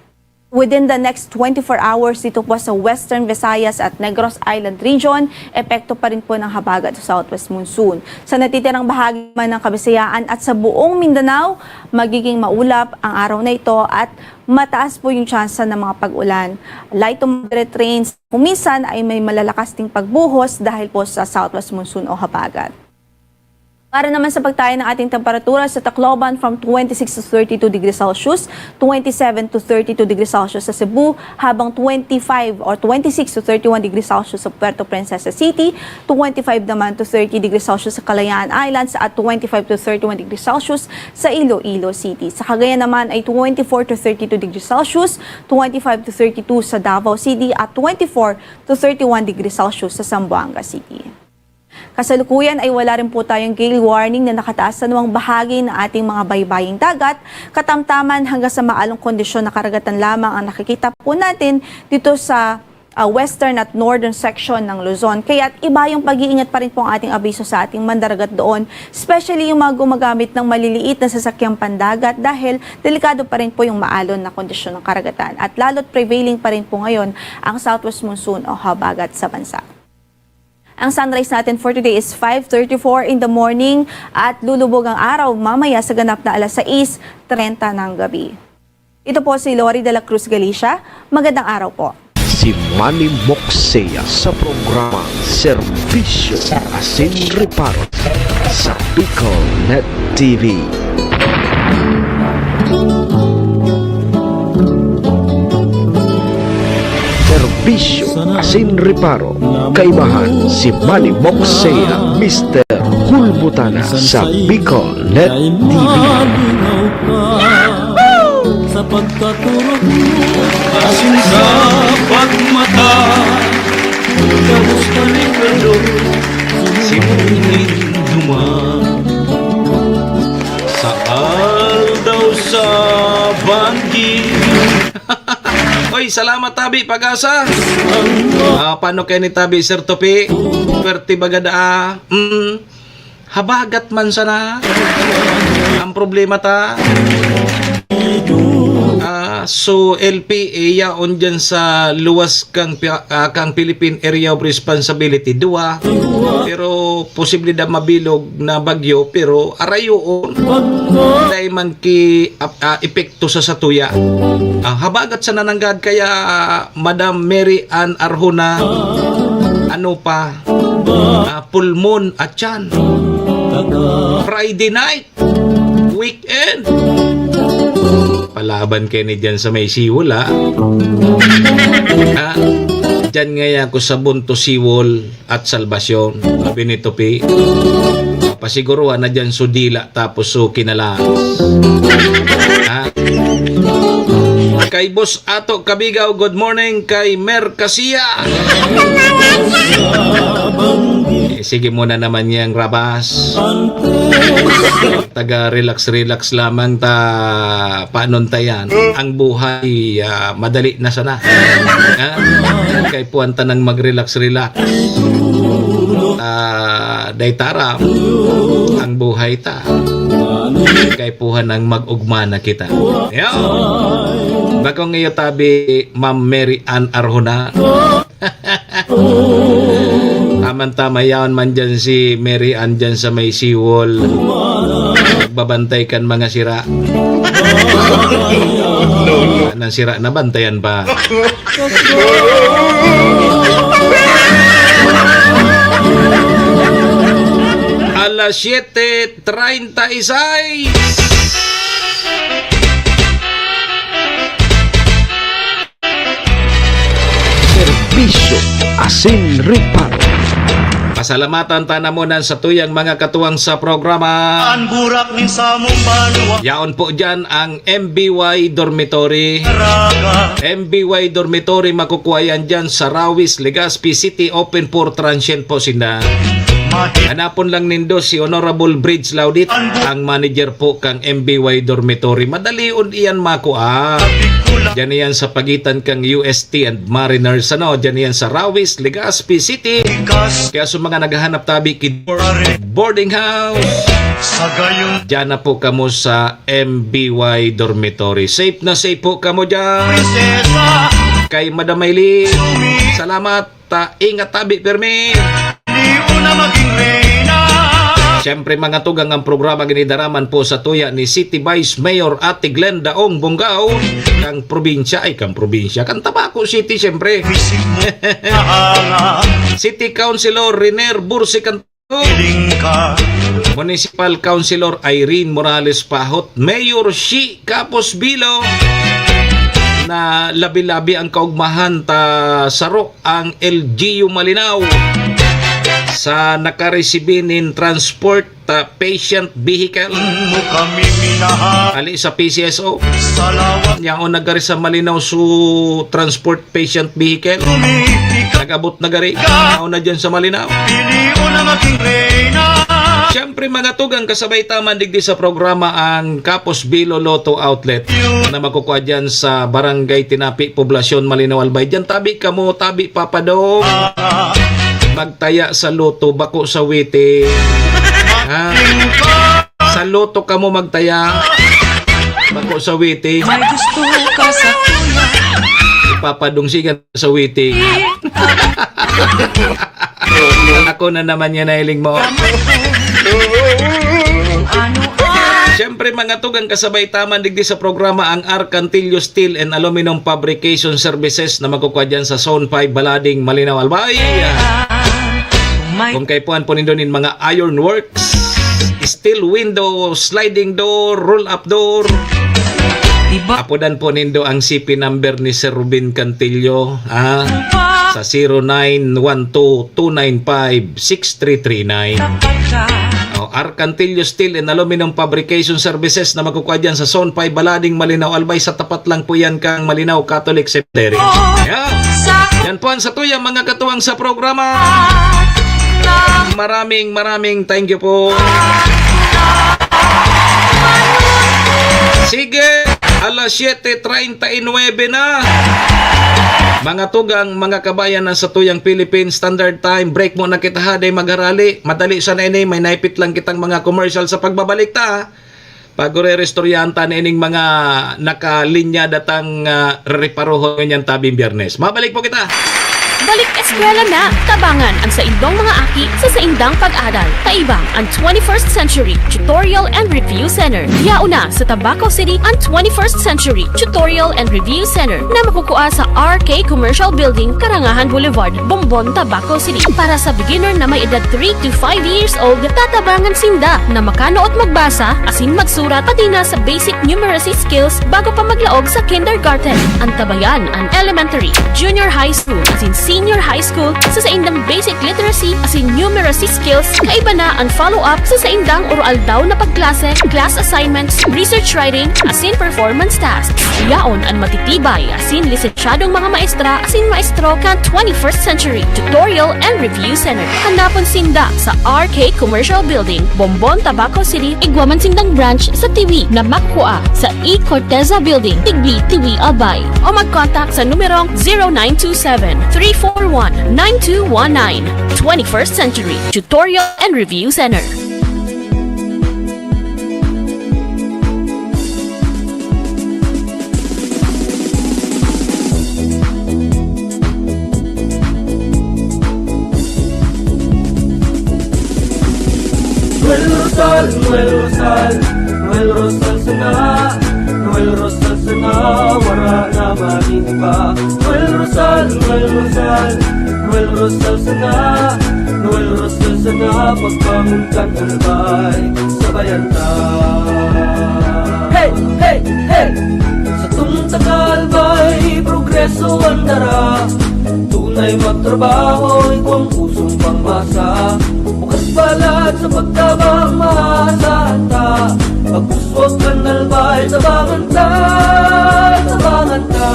within the next twenty-four hours dito po sa Western Visayas at Negros Island Region, epekto pa rin po ng habagat o southwest monsoon. Sa natitirang bahagi man ng Kabisayaan at sa buong Mindanao, magiging maulap ang araw na ito at mataas po yung tsansa ng mga pag-ulan. Light to moderate rains, kung minsan ay may malalakas ding pagbuhos dahil po sa southwest monsoon o habagat. Para naman sa pagtayan ng ating temperatura sa Tacloban, from twenty-six to thirty-two degrees Celsius, twenty-seven to thirty-two degrees Celsius sa Cebu, habang twenty-five or twenty-six to thirty-one degrees Celsius sa Puerto Princesa City, twenty-five naman to thirty degrees Celsius sa Kalayaan Islands at twenty-five to thirty-one degrees Celsius sa Iloilo City. Sa Cagayan naman ay twenty-four to thirty-two degrees Celsius, twenty-five to thirty-two sa Davao City at twenty-four to thirty-one degrees Celsius sa Zamboanga City. Kasalukuyan ay wala rin po tayong gale warning na nakataas sa anumang bahagi ng ating mga baybaying dagat, katamtaman hanggang sa maalong kondisyon na karagatan lamang ang nakikita po natin dito sa, ah, western at northern section ng Luzon. Kaya't iba yung pag-iingat pa rin po ang ating abiso sa ating mandaragat doon, especially yung mga gumagamit ng maliliit na sasakyang pandagat dahil delikado pa rin po yung maalon na kondisyon ng karagatan at lalo't prevailing pa rin po ngayon ang southwest monsoon o habagat sa bansa. Ang sunrise natin for today is five thirty-four in the morning at lulubog ang araw mamaya sa ganap na alas sais trenta ng gabi. Ito po si Lori de la Cruz Galicia. Magandang araw po. Si Manny Moksea sa programa Serbisyo Asin Reparo sa Bicol Net T V. Serbisyo Asin Reparo, kaibahan si Manny Moksea, Mister Hulbutana sa Bicol Net T V. Sa pagkaturog mo, asin sa pagmata. Kamusta ni Pedro? Simunin duman sa aldaw sa banggi. Oy, salamat tabi, Pag-asa. Ah, paano kayo ni tabi, Sir Topi? Pwerte baga daa. Mm. Habagat man sana. Ang problema ta. Ah, so L P, eh, yaon dyan sa luwas kang, pi- ah, kang Philippine Area of Responsibility, duwa. Pero posible na mabilog na bagyo, pero arayoon. Dahil man ki ap- ah, epekto sa satuya. Ah, habagat sa nananggad kaya, ah, Madam Mary Ann Arjona, ano pa? Ah, pulmon at tiyan. Friday night, weekend. Palaban kayo ni dyan sa may siwol, ha? Ha? Dyan ngaya ako sa Bunto Siwol at Salbasyon. Sabi ni Tupi, pasiguruhan na dyan so dila tapos so kinalas. Ha? Kay Boss Ato Kabigaw, good morning kay Mer Kasia. Eh, sige muna naman yang rabas. Taga relax-relax lamang ta panon ta yan. Ang buhay, ah, madali na sana. Ha? Kay puwan ta nang mag-relax-relax. Ah, day taram, ang buhay ta. Kay puhan nang mag-ugma na kita. Yo! Bakong iyo tabi, Ma'am Mary Ann Arjona. Taman-tama yaon man dyan si Mary Ann dyan sa may seawall. Nagbabantay kan mga sira. Nang sira, nabantayan pa. Alas siete treinta y seis. Serbisyo asin reparo. Pasalamatan ta namunan sa tuyang mga katuwang sa programa. An burak nin samong banwa. Yaon po dyan ang M B Y Dormitory. Raga. M B Y Dormitory, makukuha yan dyan sa Rawis, Legazpi City. Open for transient po sinda. Hanapon lang nindo si Honorable Bridge Laudit, ang manager po kang M B Y Dormitory. Madali on iyan makua. Diyan iyan sa pagitan kang U S T and Mariners, ano? Diyan iyan sa Rawis, Legazpi City. Kaya sa mga naghahanap tabi ki boarding house, Sa gayon, diyan na po kamo sa M B Y Dormitory. Safe na safe po kamo dyan. prinsesa, Kay Madam Maylin, salamat. Ta, ingat tabi, Permi. di una maging reyna. Siyempre, mga tugang, ang programa ginidaraman po sa tuya ni City Vice Mayor Ate Glenda Ong Bongao, kang probinsya, ay, kang probinsya, kang Tabaco City, siyempre. Isip mo, kaanga, City Councilor Riner Bursi, kang piling ka. Municipal Councilor Irene Morales Pahot, Mayor Shi Capos Bilo, na labi-labi ang kaugmahan ta saro ang L G U Malinao sa nakaresibi nin transport ta patient vehicle Mo kami minahal. ali sa P C S O. Sa lawak, Yaon na gari sa Malinao su transport patient vehicle. tumipik ka. Nag-abot na gari. Yaon na dyan sa Malinao. Pili una maging reyna. Siyempre, mga tugang, kasabay ta man digdi sa programa ang Kapos Bilo Lotto Outlet na makukua diyan sa Barangay Tinapi, Poblacion, Malinao, Albay. Diyan tabi kamo, tabi, Papa Dong. Magtaya sa lotto, bako sa witi. Ha? Sa lotto kamo magtaya, bako sa witi. May gusto ka sa kuya. Ipapadungsigan sa witi. Ako na naman yan, nailing mo. Ano ang Siyempre, mga tugang, kasabay ta man digdi sa programa ang Arcantillo Steel and Aluminum Fabrication Services na magkukwa dyan sa Zone five, Balading, Malinao, Albay. May Kung kaipuhan po nindo nin mga iron works, steel window, sliding door, roll-up door, Iba apodan po nindo ang C P number ni Sir Ruben Cantillo, ah, sa zero nine one two two nine five six three three nine. O, Arcantillo Steel and Aluminum Fabrication Services na magkukwa dyan sa Zone five, Balading, Malinao, Albay. Sa tapat lang po yan kang Malinao Catholic Cemetery. Yan. Yan po ang satuyang mga katuwang sa programa. Maraming, maraming thank you po. Sige, alas siyete treinta y nuebe na. Mga tugang, mga kabayan, na satuyang Philippine Standard Time. Break muna kita, ha, dai magharali. Madali sana ini, may naipit lang kitang mga commercial sa pagbabalik ta, ha. Pag-re-restoryahan ta na ining mga nakalinya datang, ah, rereparohon ngunyan tabing Biyernes. Mabalik po kita. Balik eskwela na! Tabangan ang saindong mga aki sa saindang pag-aral. Kaibang ang twenty-first Century Tutorial and Review Center. Yaon na sa Tabaco City ang twenty-first Century Tutorial and Review Center na makukua sa R K Commercial Building, Karangahan Boulevard, Bombon, Tabaco City. Para sa beginner na may edad three to five years old, tatabangan sinda na makanuot magbasa asin magsurat, pati na sa basic numeracy skills bago pa maglaog sa kindergarten. Antabayan an elementary, junior high school, asin senior high school sa saindang basic literacy asin numeracy skills. Kaiba na an follow-up sa saindang oro-aldaw na pagklase, class assignments, research writing, asin performance tasks. Yaon an matitibay asin lisensyadong mga maestra asin maestro kan twenty-first Century Tutorial and Review Center. Hanapon sinda sa R K Commercial Building, Bombon, Tabaco City. Igwa man sindang branch sa Tiwi na makukua sa E Corteza Building, Tigbi, Tiwi, Albay. O mag-contact sa numerong zero nine two seven, three four one, nine two one nine. Twenty-first Century Tutorial and Review Center. Noel Rosal, Noel Rosal, Noel Rosal sana, Noel Rosal sana, wara na magin iba. Noel Rosal, Noel Rosal, Noel Rosal sana, Noel Rosal sana, pagbangon kan Albay, sabayan ta. Hey, hey, hey! Satong taga Albay, progreso an dara. Tunay magtrabaho, igwang pusong pangmasa. Bukas balat sa pagtabang, maasahan ta. Pagpuswag kan Albay, tabangan ta, tabangan ta.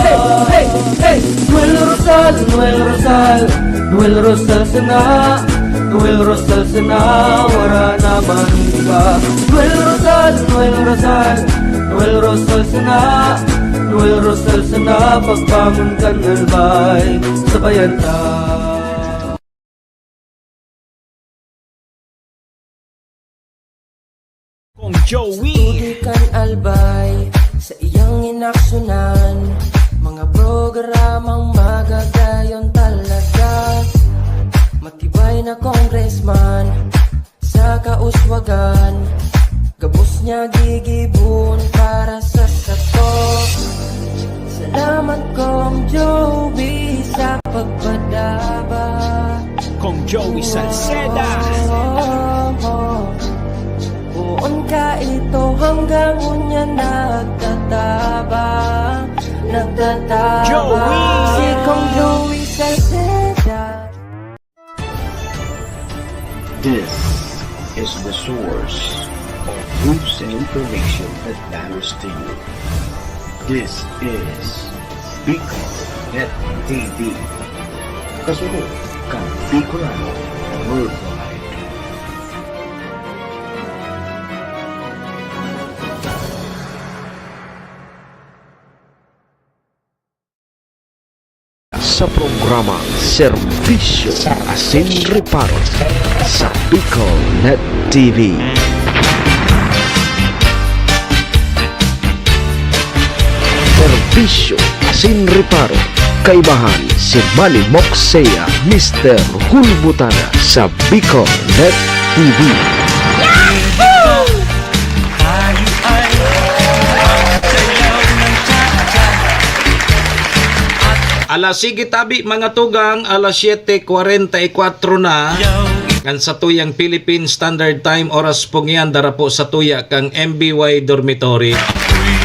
Hey, hey, hey! Noel Rosal, Noel Rosal, Noel Rosal sana, Noel Rosal sana, wara na man iba. Noel Rosal, Noel Rosal, Noel Rosal sana, Noel Rosal sana, pagbangon kan Albay, sabayan ta. Kong Joey. Tudoy kan Albay sa iyang inaksyonan, mga programang magagayon talaga. Matibay na congressman sa kauswagan, gabos niya gigibon para sa sato. Salamat, Kong Joey, sa pagpadaba. Kong Joey Salceda. Poon ka ito hanggang unya nagtatabang, nagtatabang. Joey! Si Kong Joey Salceda. This is the source of news and information that matters to you. This is Bicol Net T V. Kasunod kan Bicolano Worldwide. sa programang Serbisyo Asin Reparo sa Bicol Net T V. Serbisyo Asin Reparo, kaibahan si Manny Moksea, Mister Hulbutana sa Bicol Net T V. Alas sige tabi, mga tugang, alas siyete kwarenta y kwatro na. Kan satuyang Philippine Standard Time, oras po ngiyan, dara po sa tuya kang M B Y Dormitory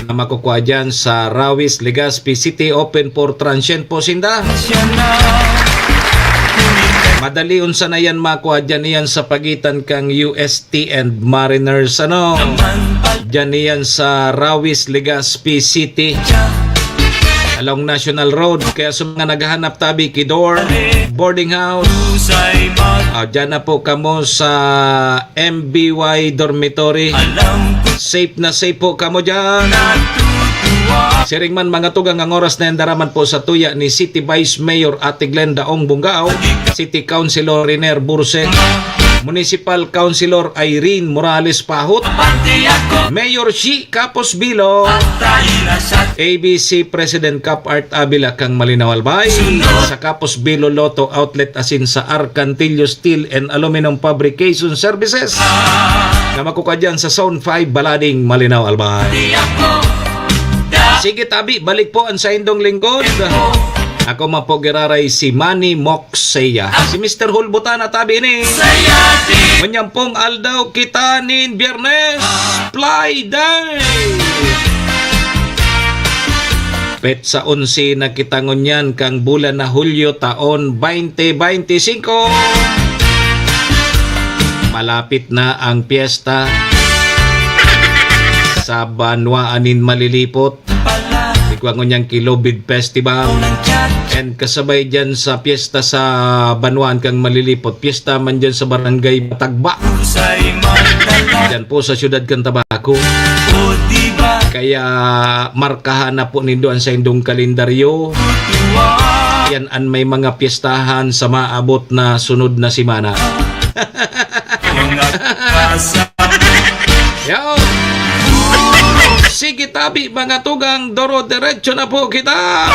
na makukwa dyan sa Rawis, Legazpi City. Open for transient po sinda. Madali unsa na yan makwa dyan, iyan sa pagitan kang U S T and Mariners, ano? Dyan iyan sa Rawis, Legazpi City, along National Road. Kaya sa mga naghahanap tabi ki dorm, boarding house, ah, dyan na po kamo sa M B Y Dormitory. Safe na safe po kamo dyan. Siring man, mga tugang, ang oras na yan, dara man po sa tuya ni City Vice Mayor Ate Glenda Ong Bungao, City Councilor Riner Burse, Municipal Councilor Irene Morales Pahot, Mayor Shi Capos Bilo, A B C President Cap Art Avila kang Malinao Albay, sa Capos Bilo Lotto Outlet asin sa Arcantillo Steel and Aluminum Fabrication Services na makukwa dyan sa Zone five, Balading, Malinao Albay. Sige tabi, balik po ang saindong lingkod. Ako man po giraray si Manny Moksea. Si Mister Hulbutana tabi ini. Ngunyan pong aldaw kita nin Biyernes, Fly Day. Petsa onse na kita ngunyan kang bulan na Hulyo, taon twenty twenty-five. Malapit na ang piyesta sa banwaan nin Malilipot. Igwa ngunyan Kilobid Festival. And kasabay dyan sa piyesta sa banwaan kang Malilipot, piyesta man dyan sa Barangay Batagba. Dyan po sa siyudad kan Tabaco. Kaya markahan na po nindo ang saindong kalendaryo. Yan an may mga piyestahan sa maabot na sunod na semana. Yo! Sige tabi, mga tugang, doro-derecho na po kita.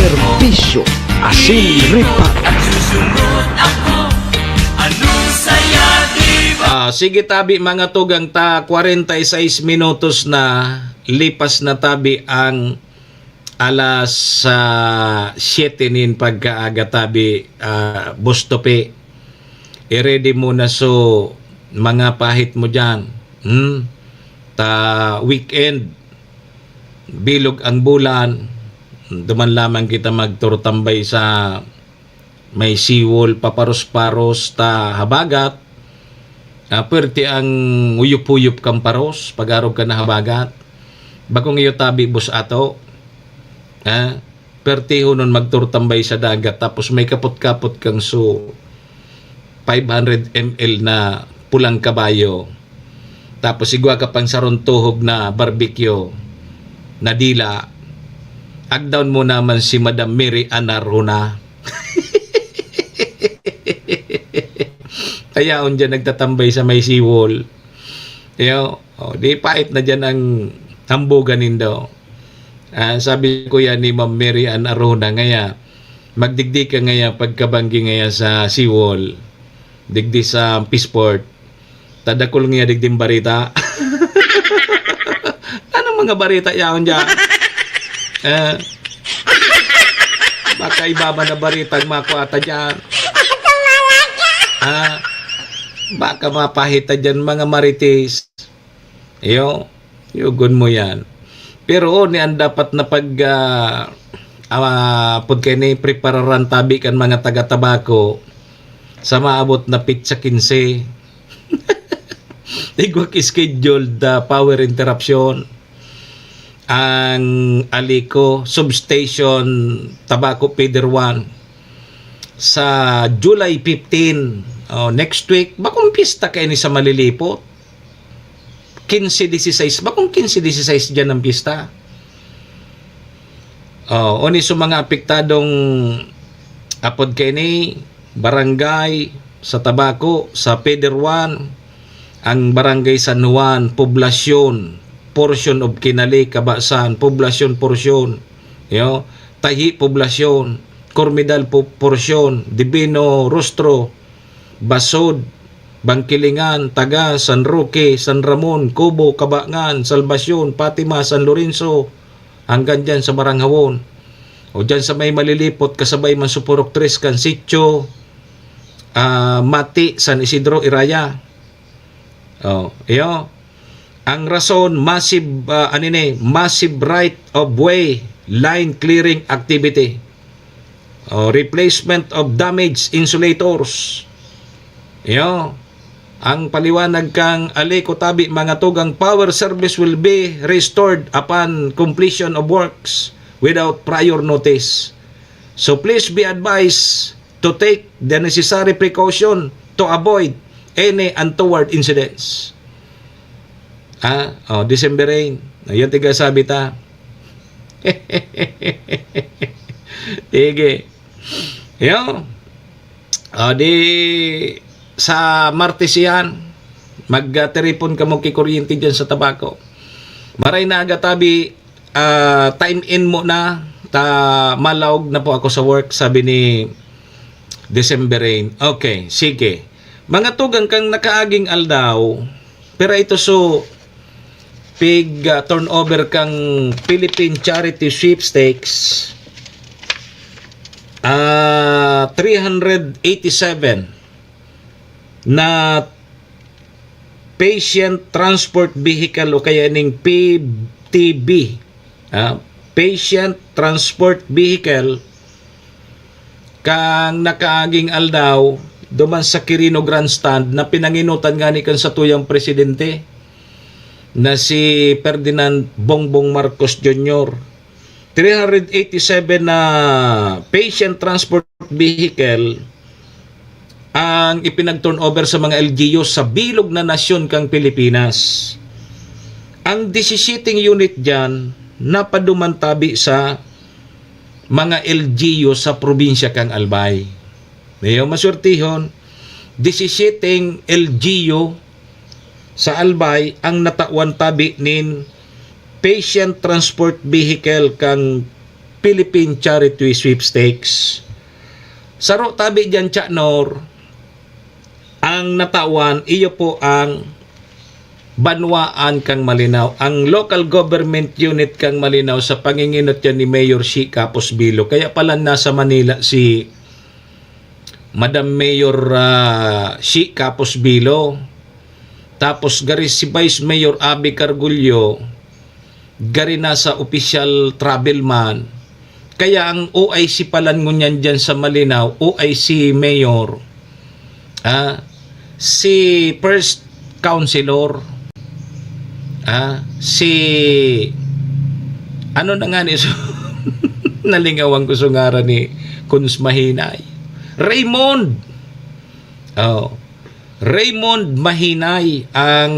Serbisyo asin ripa. Ah, sige tabi, mga tugang, ta kwarenta y seis minutos na, lipas na tabi ang alas, ah, siyete nin pagkaaga tabi, ah, Boss Tope. I-ready mo na so mga pahit mo diyan. Hmm? Ta weekend, bilog ang bulan, duman lamang kita magturutambay sa may seawall, paparos-paros ta habagat. Ah, pwerte ang uyop-uyop kan paros, pag-arog ka na habagat. Bakong iyo tabi, boss, ato. Ah, pwerte hunon magturutambay sa dagat, tapos may kapot-kapot kang so five hundred M L na pulang kabayo. Tapos igwa ka pang sarong tuhog na barbecue na dila. Agdaon mo naman si Madam Mary Ann Arjona. Ayaon diyan nagtatambay sa may seawall. Yo, oh, di pait na diyan ang hambugan nindo. Ah, sabi ko yan ni Ma'am Mary Ann Arjona ngaya, magdigdi ka ngaya pagkabanggi ngaya sa seawall, digdi sa Peaceport. Tadakol ngaya digding barita. Anong mga barita yaon diyan? Eh, baka iba man na baritang makuha ta diyan. Ah, baka mapahita diyan mga marites. Iyo, yugon mo yan. Pero ni ang dapat na pag, ah, ah, pud kay ni prepararan tabi kan mga taga-Tabaco sa maabot na pitsa quince. Igwak scheduled, ah, power interruption ang Alico Substation, Tabaco Feeder one, sa July fifteen. Oh, next week, bakong piyesta kaini sa Malilipot. Quince, dieciséis. Bakong quince, dieciséis diyan ang piyesta. Oh, oni sa mga apektadong apod kaini, barangay sa Tabaco, sa Federal One, ang Barangay San Juan, Poblacion, portion of Kinali, Cabasan, Poblacion portion, yo, Tahi Poblacion, Cormidal po-, portion, Divino Rostro, Basod, Bangkilingan, Taga, San Roque, San Ramon, Cobo, Cabangan, Salvacion, Fatima, San Lorenzo, hanggang dyan sa Baranghawon. O dyan sa may Malilipot, kasabay man sa Purok Tres kan Sitio, ah, Mati, San Isidro, Iraya. Oh, iyo. Ang rason, massive, ah, ano ni, massive right of way, line clearing activity. Oh, replacement of damaged insulators. Iyo. Ang paliwanag kan Aleco tabi, mga tugang, power service will be restored upon completion of works without prior notice. So please be advised to take the necessary precaution to avoid any untoward incidents. Ah, oh, December rain. Ayun, tiga sabi ta. Sige. Yo. Ah, di sa Martes yan, magtiripon kamo ki kuryente dyan sa Tabaco. Maray na aga tabi, ah, time in mo na, ta malaog na po ako sa work, sabi ni December Rain. Okay, sige. Mga tugang, kan nakaaging aldaw, pero ito so, pig, ah, turnover kang Philippine Charity Sweepstakes, ah, three hundred eighty-seven na patient transport vehicle o kaya ning P T V, ah, patient transport vehicle, kan nakaaging aldaw, duman sa Quirino Grandstand na pinangenotan ngani kan satuyang presidente na si Ferdinand Bongbong Marcos Junior. Three hundred eighty-seven na patient transport vehicle ang ipinag-turnover sa mga L G U sa bilog na nasyon kang Pilipinas. Ang disisiyete unit diyan napaduman tabi sa mga L G U sa probinsya kang Albay. Mayo maswertehon, disisiyete L G U sa Albay ang natawan tabi nin patient transport vehicle kang Philippine Charity Sweepstakes. Saro tabi diyan, Cha Nor, ang natawan, iyo po ang banwaan kang Malinao. Ang local government unit kang Malinao sa panginginot yan ni Mayor Shi Capos Bilo. Kaya pala nasa Manila si Madam Mayor, ah, Shi Capos Bilo. Tapos gari si Vice Mayor Abby Cargullo, gari nasa official travel man. Kaya ang O I C palan ngunyan dyan sa Malinao, O I C Mayor, ah, si First Councilor, ah, si, ano na nga ni, so, nalingawan ko sa ngaran ni Cons Mahinay. Raymond! Oh. Raymond Mahinay ang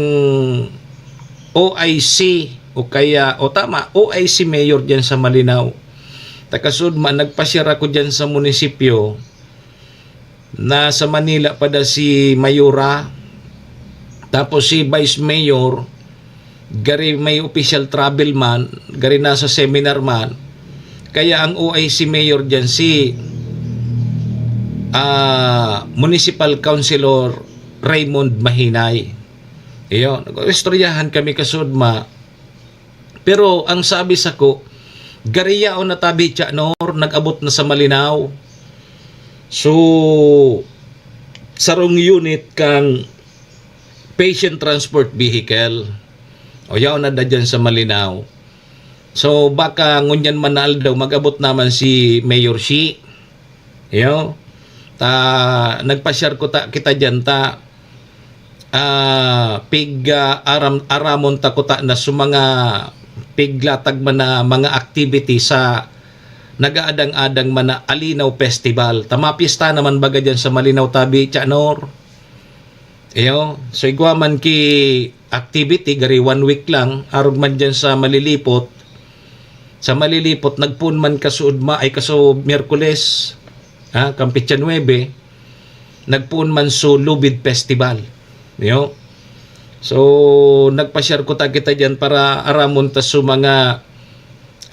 O I C o kaya, o tama, O I C mayor diyan sa Malinao. Takasud man, nagpasyar ako diyan sa munisipyo na sa Manila pa da si Mayora, tapos si Vice Mayor, gari may official travel man, gari nasa seminar man. Kaya ang O I C mayor diyan si, ah, Municipal Councilor Raymond Mahinay. Iyo, nag-istoryahan kami kasudma. Pero ang sabi sako, gari yaon na tabi, Cha Nor, nag-abot na sa Malinao. So, sarong unit kang patient transport vehicle. O yaon na da dyan sa Malinao. So, baka ngunyan man na aldaw, mag-abot naman si Mayor Shi. Iyo. Ta, nagpasyar ko ta, kita dyan ta, ah, pig, ah, aram-, aramon ta kuta na sa mga piglatag man na mga activity sa nag-aadang-adang man na Alinaw Festival. Ta mapiyesta naman baga dyan sa Malinao tabi, Cha Nor. Iyo. So, igwa man ki activity, gari one week lang, arog man dyan sa Malilipot, Sa Malilipot, nagpoon man kasuodma-, ay, kaso Miyerkules, ha, kan petsa nuebe, nagpoon man so Lubid Festival. Yo. So, nagpa-share ko ta kita diyan para aramon ta so mga,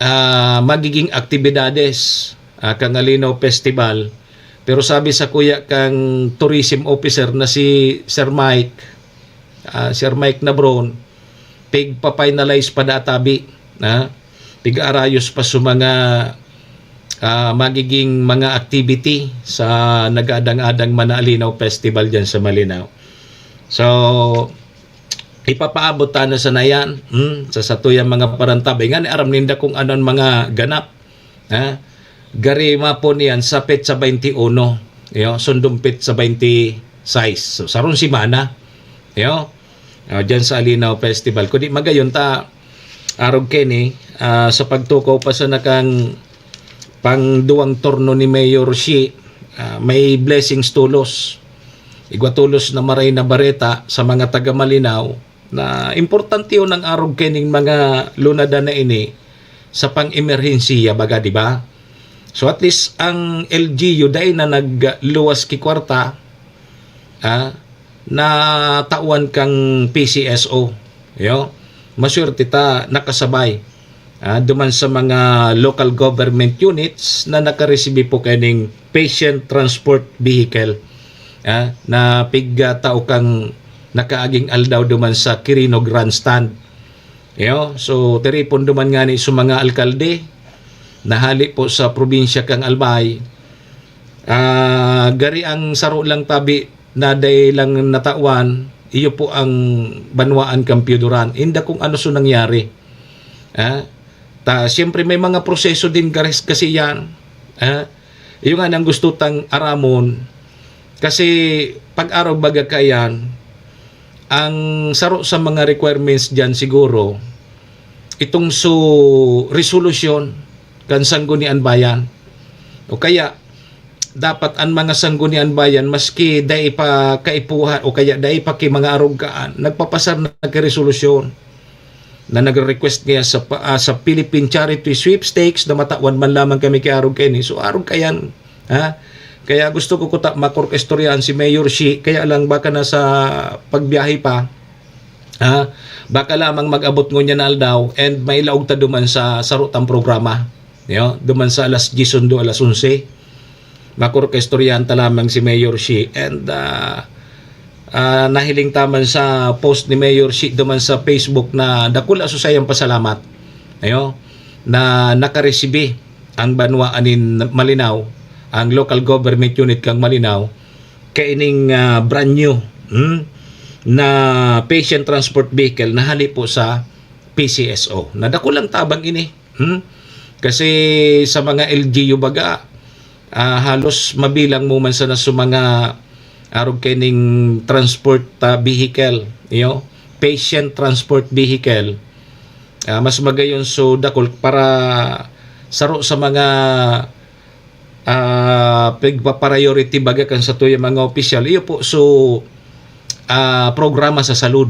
ah, magiging aktibidades, ah, kan Malinaw Festival. Pero sabi sa kuya kang tourism officer na si Sir Mike, ah, Sir Mike Nabron, pigpa-finalize pa da tabi, ha? Pig-aarayos pa sa mga, ah, magiging mga activity sa nag-aadang-adang Manalinaw Festival diyan sa Malinao. So, ipapaabot ta na sana yan, hmm, sa satuyang mga parantabay. Ngani aram ninda kung ano ang mga ganap, ha? Gari mapon yan sa petsa twenty-uno, yo, sundong petsa twenty-sais. So, sarong semana, yo, ah, diyan sa Alinaw Festival. Kundi magayon ta, arog kini, ah, sa pagtukaw pa sana kang pangduwang turno ni Mayor Shi, ah, may blessings tolos. Igwa tolos na maray na bareta sa mga taga Malinao na importante yun ang arog kining mga lunadan na ini sa pang-emerhensiya, baga, di ba? So, at least ang L G U dai na nagluwas ki kwarta, ah, na tawan kang P C S O. Yo, maswerte ta nakasabay, ah, duman sa mga local government units na nakaresibi po kaning patient transport vehicle, ah, na pig, ah, tao kang nakaaging aldaw duman sa Quirino Grandstand. Yo, so, tiripon duman ngani sa mga alkalde na hali po sa probinsya kang Albay. Ah, gari ang saro lang tabi na dai lang natawan, iyo po ang banwaan kan Pioduran. Inda kung ano so nangyari. Ah, ta, siyempre may mga proseso din garis kasi yan. Ah, iyo nga nang gusto tang aramon. Kasi pag-arog baga kaiyan, ang saro sa mga requirements diyan siguro, itong so resolusyon kan Sanggunian Bayan. O kaya, dapat an mga Sanggunian Bayan, maski dai pa kaipuhan o kaya dai pa ki mga arog kaan, nagpapasar na ki resolusyon na nagre-request kaya sa pa-, ah, sa Philippine Charity Sweepstakes na matawan man lamang kami ki arog kaini. So, arog kayan, ha? Kaya gusto ko kuta makorkaistoryahan si Mayor Shi, kaya lang baka nasa pagbiyahe pa. Ha? Baka lamang mag-abot ngunyan na aldaw and mailaog ta duman sa sarutang programa. Yo, duman sa alas diyes sundo alas onse. Makorkaistoryahan ta lamang si Mayor Shi. And, ah, ah, nahiling ta man sa post ni Mayor Shi duman sa Facebook na dakula sa sayang pasalamat. Ayo, na nakaresibi ang banwa anin Malinao, ang local government unit kang Malinao, kaining, ah, brand new, hmm, na patient transport vehicle na hali po sa P C S O. Na dakulang tabang ini, hmm? Kasi sa mga L G U baga, ah, halos mabilang mo man sana sa mga arog kaining transport, ah, vehicle, iyo, patient transport vehicle. Ah, mas magayon so dakul para saro sa mga, ah, pigpa-priority baga kan satuyang mga opisyal, iyo po, so, ah, programa sa salud.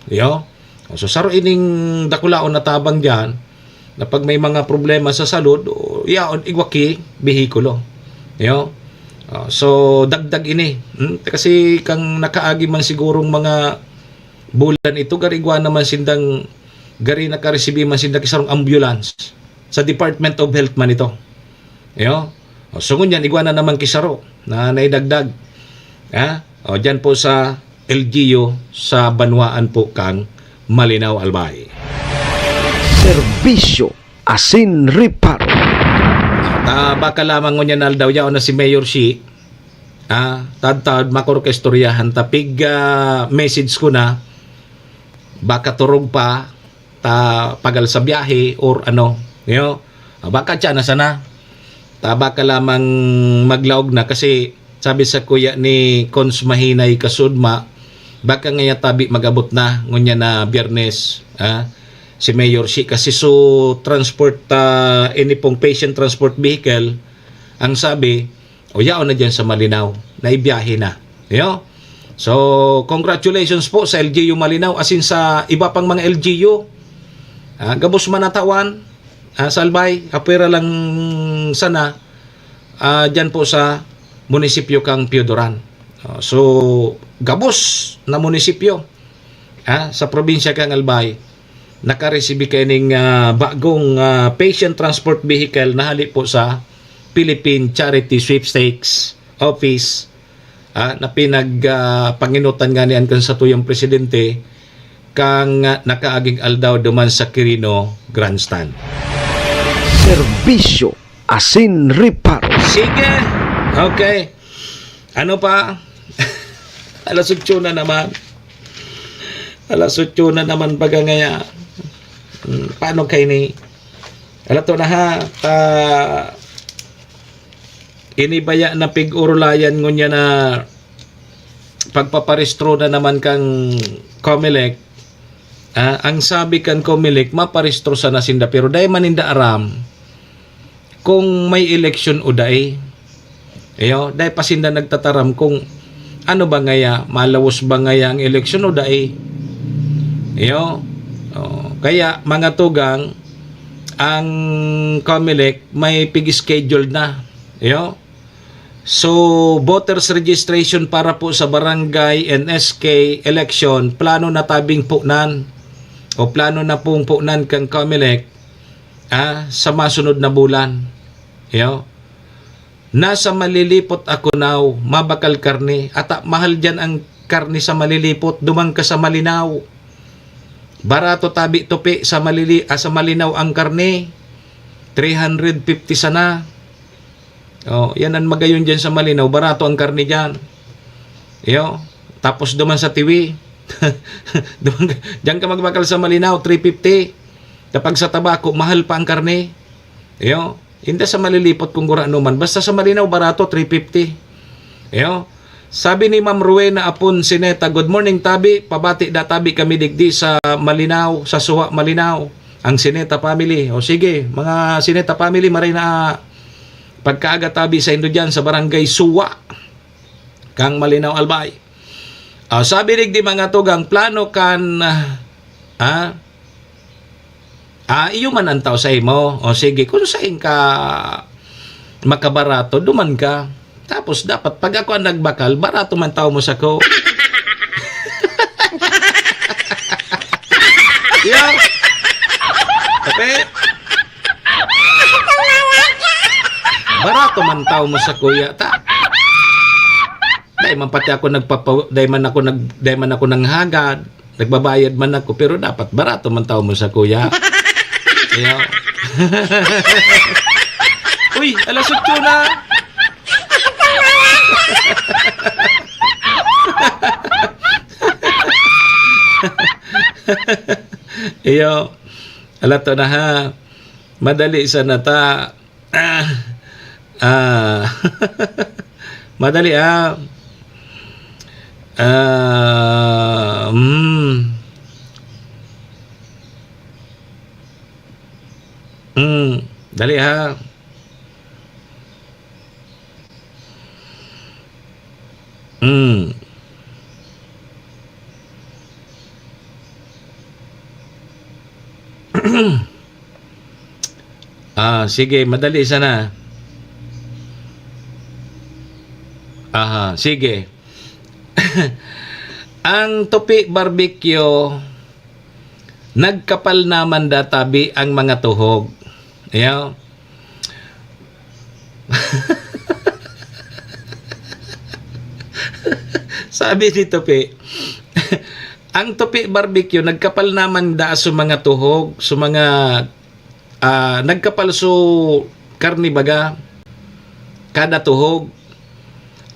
Iyo. So, saro ining dakulaon na tabang diyan na pag may mga problema sa salud, o, yaon, igwa ki behikulo. Iyo. Ah, so, dagdag ini. Hmm? Kasi kang nakaagi man sigurong mga bulan ito, gari igwa naman sindang, gari nakaresibi man sinda ki sarong ambulance. Sa Department of Health man ito. Iyo. O, so ngunyan, igwa na naman ki saro na naidagdag. Ha? O, dyan po sa L G U sa banwaan po kang Malinao, Albay. Serbisyo asin reparo. At, ah, baka lamang ngunyan aldaw yaon na si Mayor Shi. Ah, tadtad, makorkaistoryahan ta. Pig, ah, message ko na. Baka turog pa, ta pagal sa biyahe or ano, yo. Ah, baka tiyan na sana. Ta baka lamang maglaog na kasi sabi sa kuya ni Cons Mahinay Kasudma, baka ngaya tabi mag-abot na, ngunya na Biyernes, ah, si Mayor Shi. Kasi so transport, ah, ini pong patient transport vehicle, ang sabi, o yaon na dyan sa Malinao, na ibiyahe na. Yo? So, congratulations po sa L G U Malinao, asin sa iba pang mga L G U. Ah, gabos man natawan, ah, sa Albay, apwera lang sana, ah, diyan po sa munisipyo kang Pioduran. Oh, so, gabos na munisipyo, ah, sa probinsya kang Albay, nakaresibi kaining, ah, bagong, ah, patient transport vehicle na hali po sa Philippine Charity Sweepstakes Office, ah, na pinag, ah, panginutan nga niyan kan satuyang presidente kang, ah, nakaaging aldaw duman sa Quirino Grandstand. Serbisyo asin reparo. Sige. Okay. Ano pa? Alas otso na naman. Alas otso na naman baga ngaya. Hmm, paano kaini? Ala to na ha. Ta, ini baya na pig-urulayan ngunyan na pagpaparehistro na naman kang Comelec. Ah, ang sabi kan Comelec, maparehistro sana sinda, pero dai man ninda aram kung may eleksyon o dai. Iyo, dai pa sinda nagtataram kung ano ba ngaya, malawos ba ngaya ang eleksyon o dai. Iyo. Oh, kaya, mga tugang, ang Comelec may pig-schedule na. Iyo. So, voters registration para po sa barangay and S K election, plano na tabing punan o plano na pong punan kang Comelec, ah, sa masunod na bulan. Iyo. Nasa Malilipot ako now, mabakal karne. Ata mahal diyan ang karne sa Malilipot, duman ka sa Malinao. Barato tabi tupi sa Malili-, ah, sa Malinao ang karne. Three hundred fifty sana. Oh, yan ang magayon diyan sa Malinao, barato ang karne diyan. Iyo, tapos duman sa Tiwi. Duman ka, diyan ka magbakal sa Malinao, three fifty. Tapag sa Tabaco, mahal pa ang karne. Iyo, hindi sa Malilipot kung gurano man. Basta sa Malinao, barato, three fifty. Iyo, sabi ni Ma'am Rowena Apon Sineta, "Good morning, tabi. Pabati da tabi kami digdi sa Malinao, sa Suwa, Malinao. Ang Sineta family." O sige, mga Sineta family, maray na pagkaaga tabi saindo diyan sa Barangay Suwa, kang Malinao, Albay. Ah, sabi digdi, mga tugang, plano kan, ah, ah, iyo man ang tao sa imo. O sige, kung sain ka makabarato, duman ka. Tapos dapat pag ako ang nagbakal, barato man tao mo sako. Yeah. Kape? Barato man tao mo sako, ya, ta. Dai man pati ako nagpapa-, dai man ako nag-, dai man ako nanghagad. Nagbabayad man ako, pero dapat barato man tao mo sako, ya. Iyo. Uy, alas otso na. Iyo. Ala to na ha. Madali sana ta. Ah. Ah. Madali, ah. Ah, hmm. Hmm. Dali, ha. Hmm. Ah, sige, madali sana. Aha, sige. Ang Tupi Barbecue, nagkapal naman da tabi ang mga tuhog. Iyo. Sabi ni Tupi, ang Tupi Barbecue, nagkapal naman da sa mga tuhog, sa mga, ah, nagkapal sa karne baga, kada tuhog.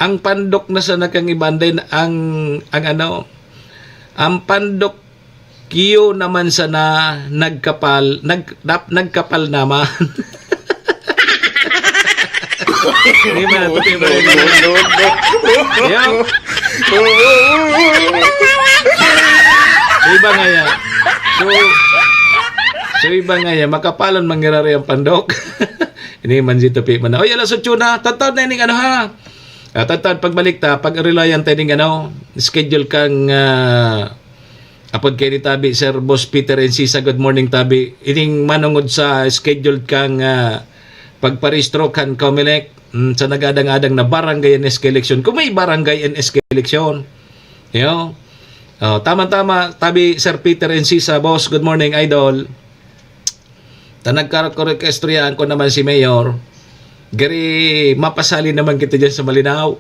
Ang pandok na sana kang ibanday na ang, ang ano, ang pandok kiyo naman sana nagkapal, nag-, nap-, nagkapal naman. Di ba? Tupi ba rin? Yo. So, iba nga yan. So, so, iba nga yan. Makapalon mangyarari ang pandok. Ini man si Tupi man na. Oy, alas otso na. Tataw na ining ano ha. Ah, tataw, pagbalik ta, pag-relayan tayo ning ano, schedule kang, ah, Apod kaini tabi, Sir Boss Peter Encisa, good morning tabi. Ining manongod sa scheduled kang, ah, pagparehistro kan Comelec, mm, sa nagadang-adang na barangay and S K election. Kung may barangay and S K election, yo. Oh, tama-tama, tabi, Sir Peter Encisa, boss, good morning, idol. Ta nagkakarekorekstoryahan ko naman si Mayor. Gari, mapasali naman kita dyan sa Malinao.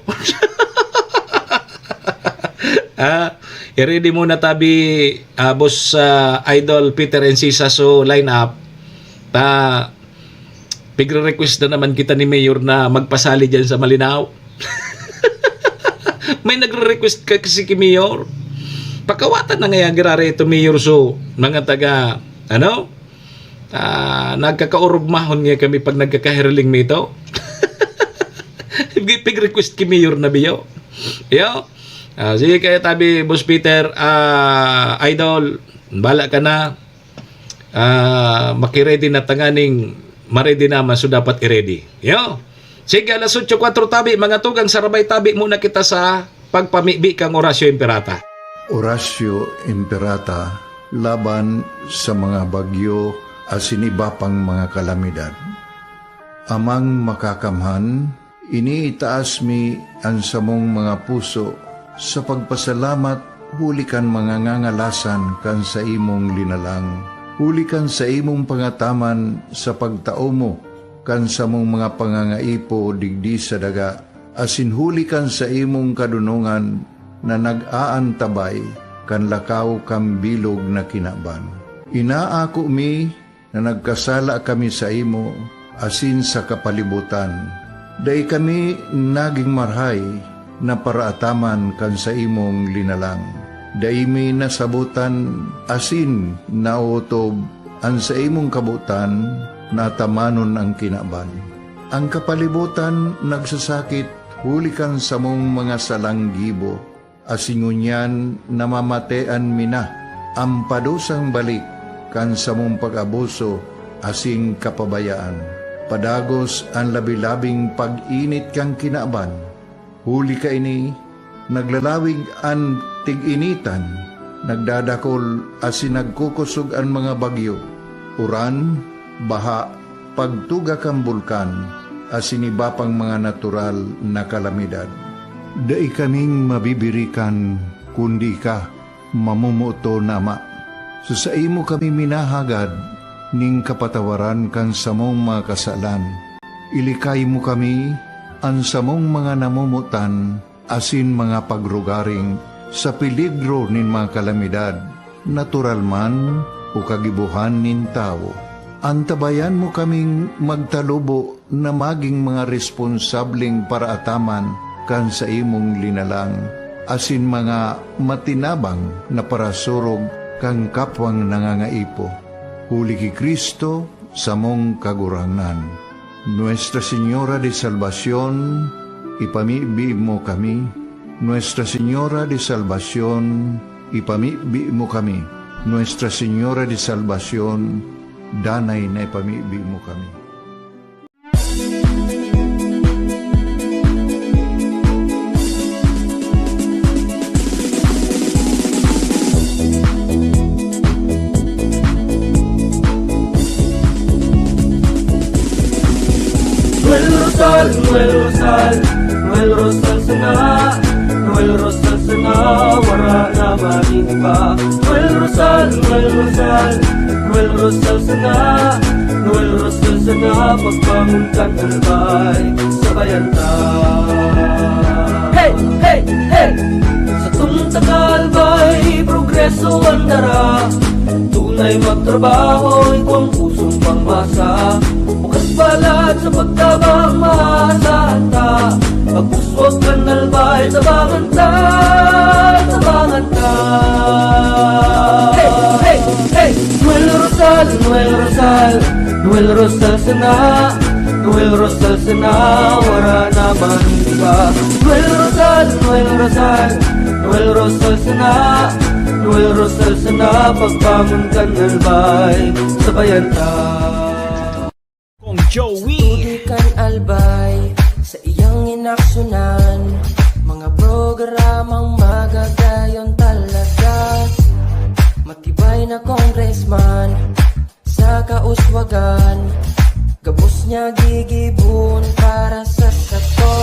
Ah, i-ready muna tabi, ah, boss, ah, idol Peter Encisa, so line up. Ta, pigre-request na naman kita ni Mayor na magpasali dyan sa Malinao. May nagre-request ka kasi ki Mayor. Pakawatan na ngaya girare ito, Mayor, so, mga taga, ano? Ah, nagkakaurugmahon nga kami pag nagkakahiriling mi ito. Pig-request ki Mayor na biyo. Yo. Ah, sige kaya tabi, Boss Peter, ah, idol, bala ka na. Ah, makiready na tanganing maready naman, so dapat i-ready. Yo. Sige, alas otso kwatro tabi, mga tugang, sarabay tabi muna kita sa pagpamibi kang Horacio Imperata. Horacio Imperata laban sa mga bagyo asin iba pang mga kalamidad. Amang Makakamhan, iniitaas mi an samong mga puso sa pagpasalamat huli kan mga ngangalasan kan saimong linalang, huli kan saimong pangataman sa pagtao mo kan samong mga pangangaipo digdi sa daga, asin huli kan saimong kadonongan na nag-aantabay kan lakaw kan bilog na kinaban. Inaako mi na nagkasala kami saimo asin sa kapalibotan. Dai kami nagin marahay na paraataman kan saimong linalang. Dai mi nasabotan asin naotob an saimong kabotan na atamanon an kinaban. An kapalibotan nagsasakit huli kan samong mga salang gibo, asin ngunyan namamatean mi na an padusang balik kan samong pag-abuso asin kapabayaan. Padagos an labi-labing pag-init kan kinaban. Huli kaini, naglalawig an tig-initan, nagdadakol asin nagkukosog an mga bagyo, uran, baha, pagtuga kan bulkan, asin iba pang mga natural na kalamidad. Dai kaming mabibirikan, kundi ika, mamomoton na Ama. Sa saimo kami minahagad nin kapatawaran kan samong mga kasalan. Ilikay mo kami, an samong mga namomotan, asin mga pagrugaring sa peligro nin mga kalamidad, natural man o kagibohan nin tawo. Antabayan mo kaming magtalubo na magin mga responsableng paraataman kan saimong linalang, asin mga matinabang na parasurog kan kapwang nangangaipo. Huli ki Cristo, samong Kagurangnan. Nuestra Señora de Salvacion, ipamibi mo kami. Nuestra Señora de Salvacion, ipamibi mo kami. Nuestra Señora de Salvacion, danay na ipamibi mo kami. Noel Rosal, Noel Rosal, Noel Rosal sana, Noel Rosal sana, wara na magin iba. Noel Rosal, Noel Rosal, Noel Rosal sana, Noel Rosal sana, pagbangon kan albay, sabayan ta. Hey, hey, hey! Sa tunta ka albay, progreso an dara. Tunay magtrabaho, igwang pusong pangmasa. Bukas palad sa pagtabang, maasahan ta. Pagpuswag kan albay, tabangan ta, tabangan ta. Hey, hey, hey! Noel Rosal, Noel Rosal, Noel Rosal sana, Noel Rosal sana, wara na magin iba. Noel Rosal, Noel Rosal, Noel Rosal sana, Noel Rosal sana, pagbangon kan albay, sabayan ta. Kong Joey. Sa tubig kan albay, sa iyang inaksyonan, mga programang magagayon talaga. na congressman sa kauswagan, gabos niya gigibon para sa sato.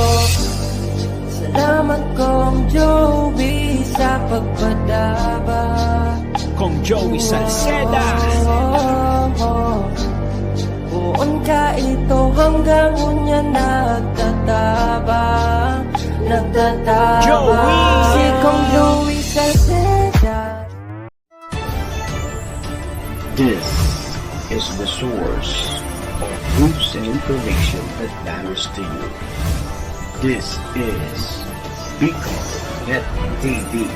Salamat, Kong Joey, sa pagpadaba. Kong Joey Salceda. Poon ka ito hanggang unya nagtatabang, nagtatabang. Joey! Si Kong Joey Salceda. This is the source of news and information that matters to you. This is Bicol Net T V.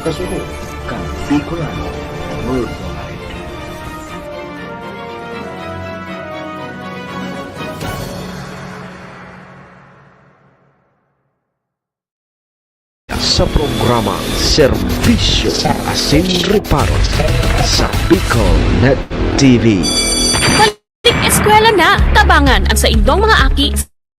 Kasunod kan Bicolano Worldwide. Sa programang Serbisyo asin Reparo sa Bicol Net T V. Balik eskwela na! Tabangan ang saindong mga aki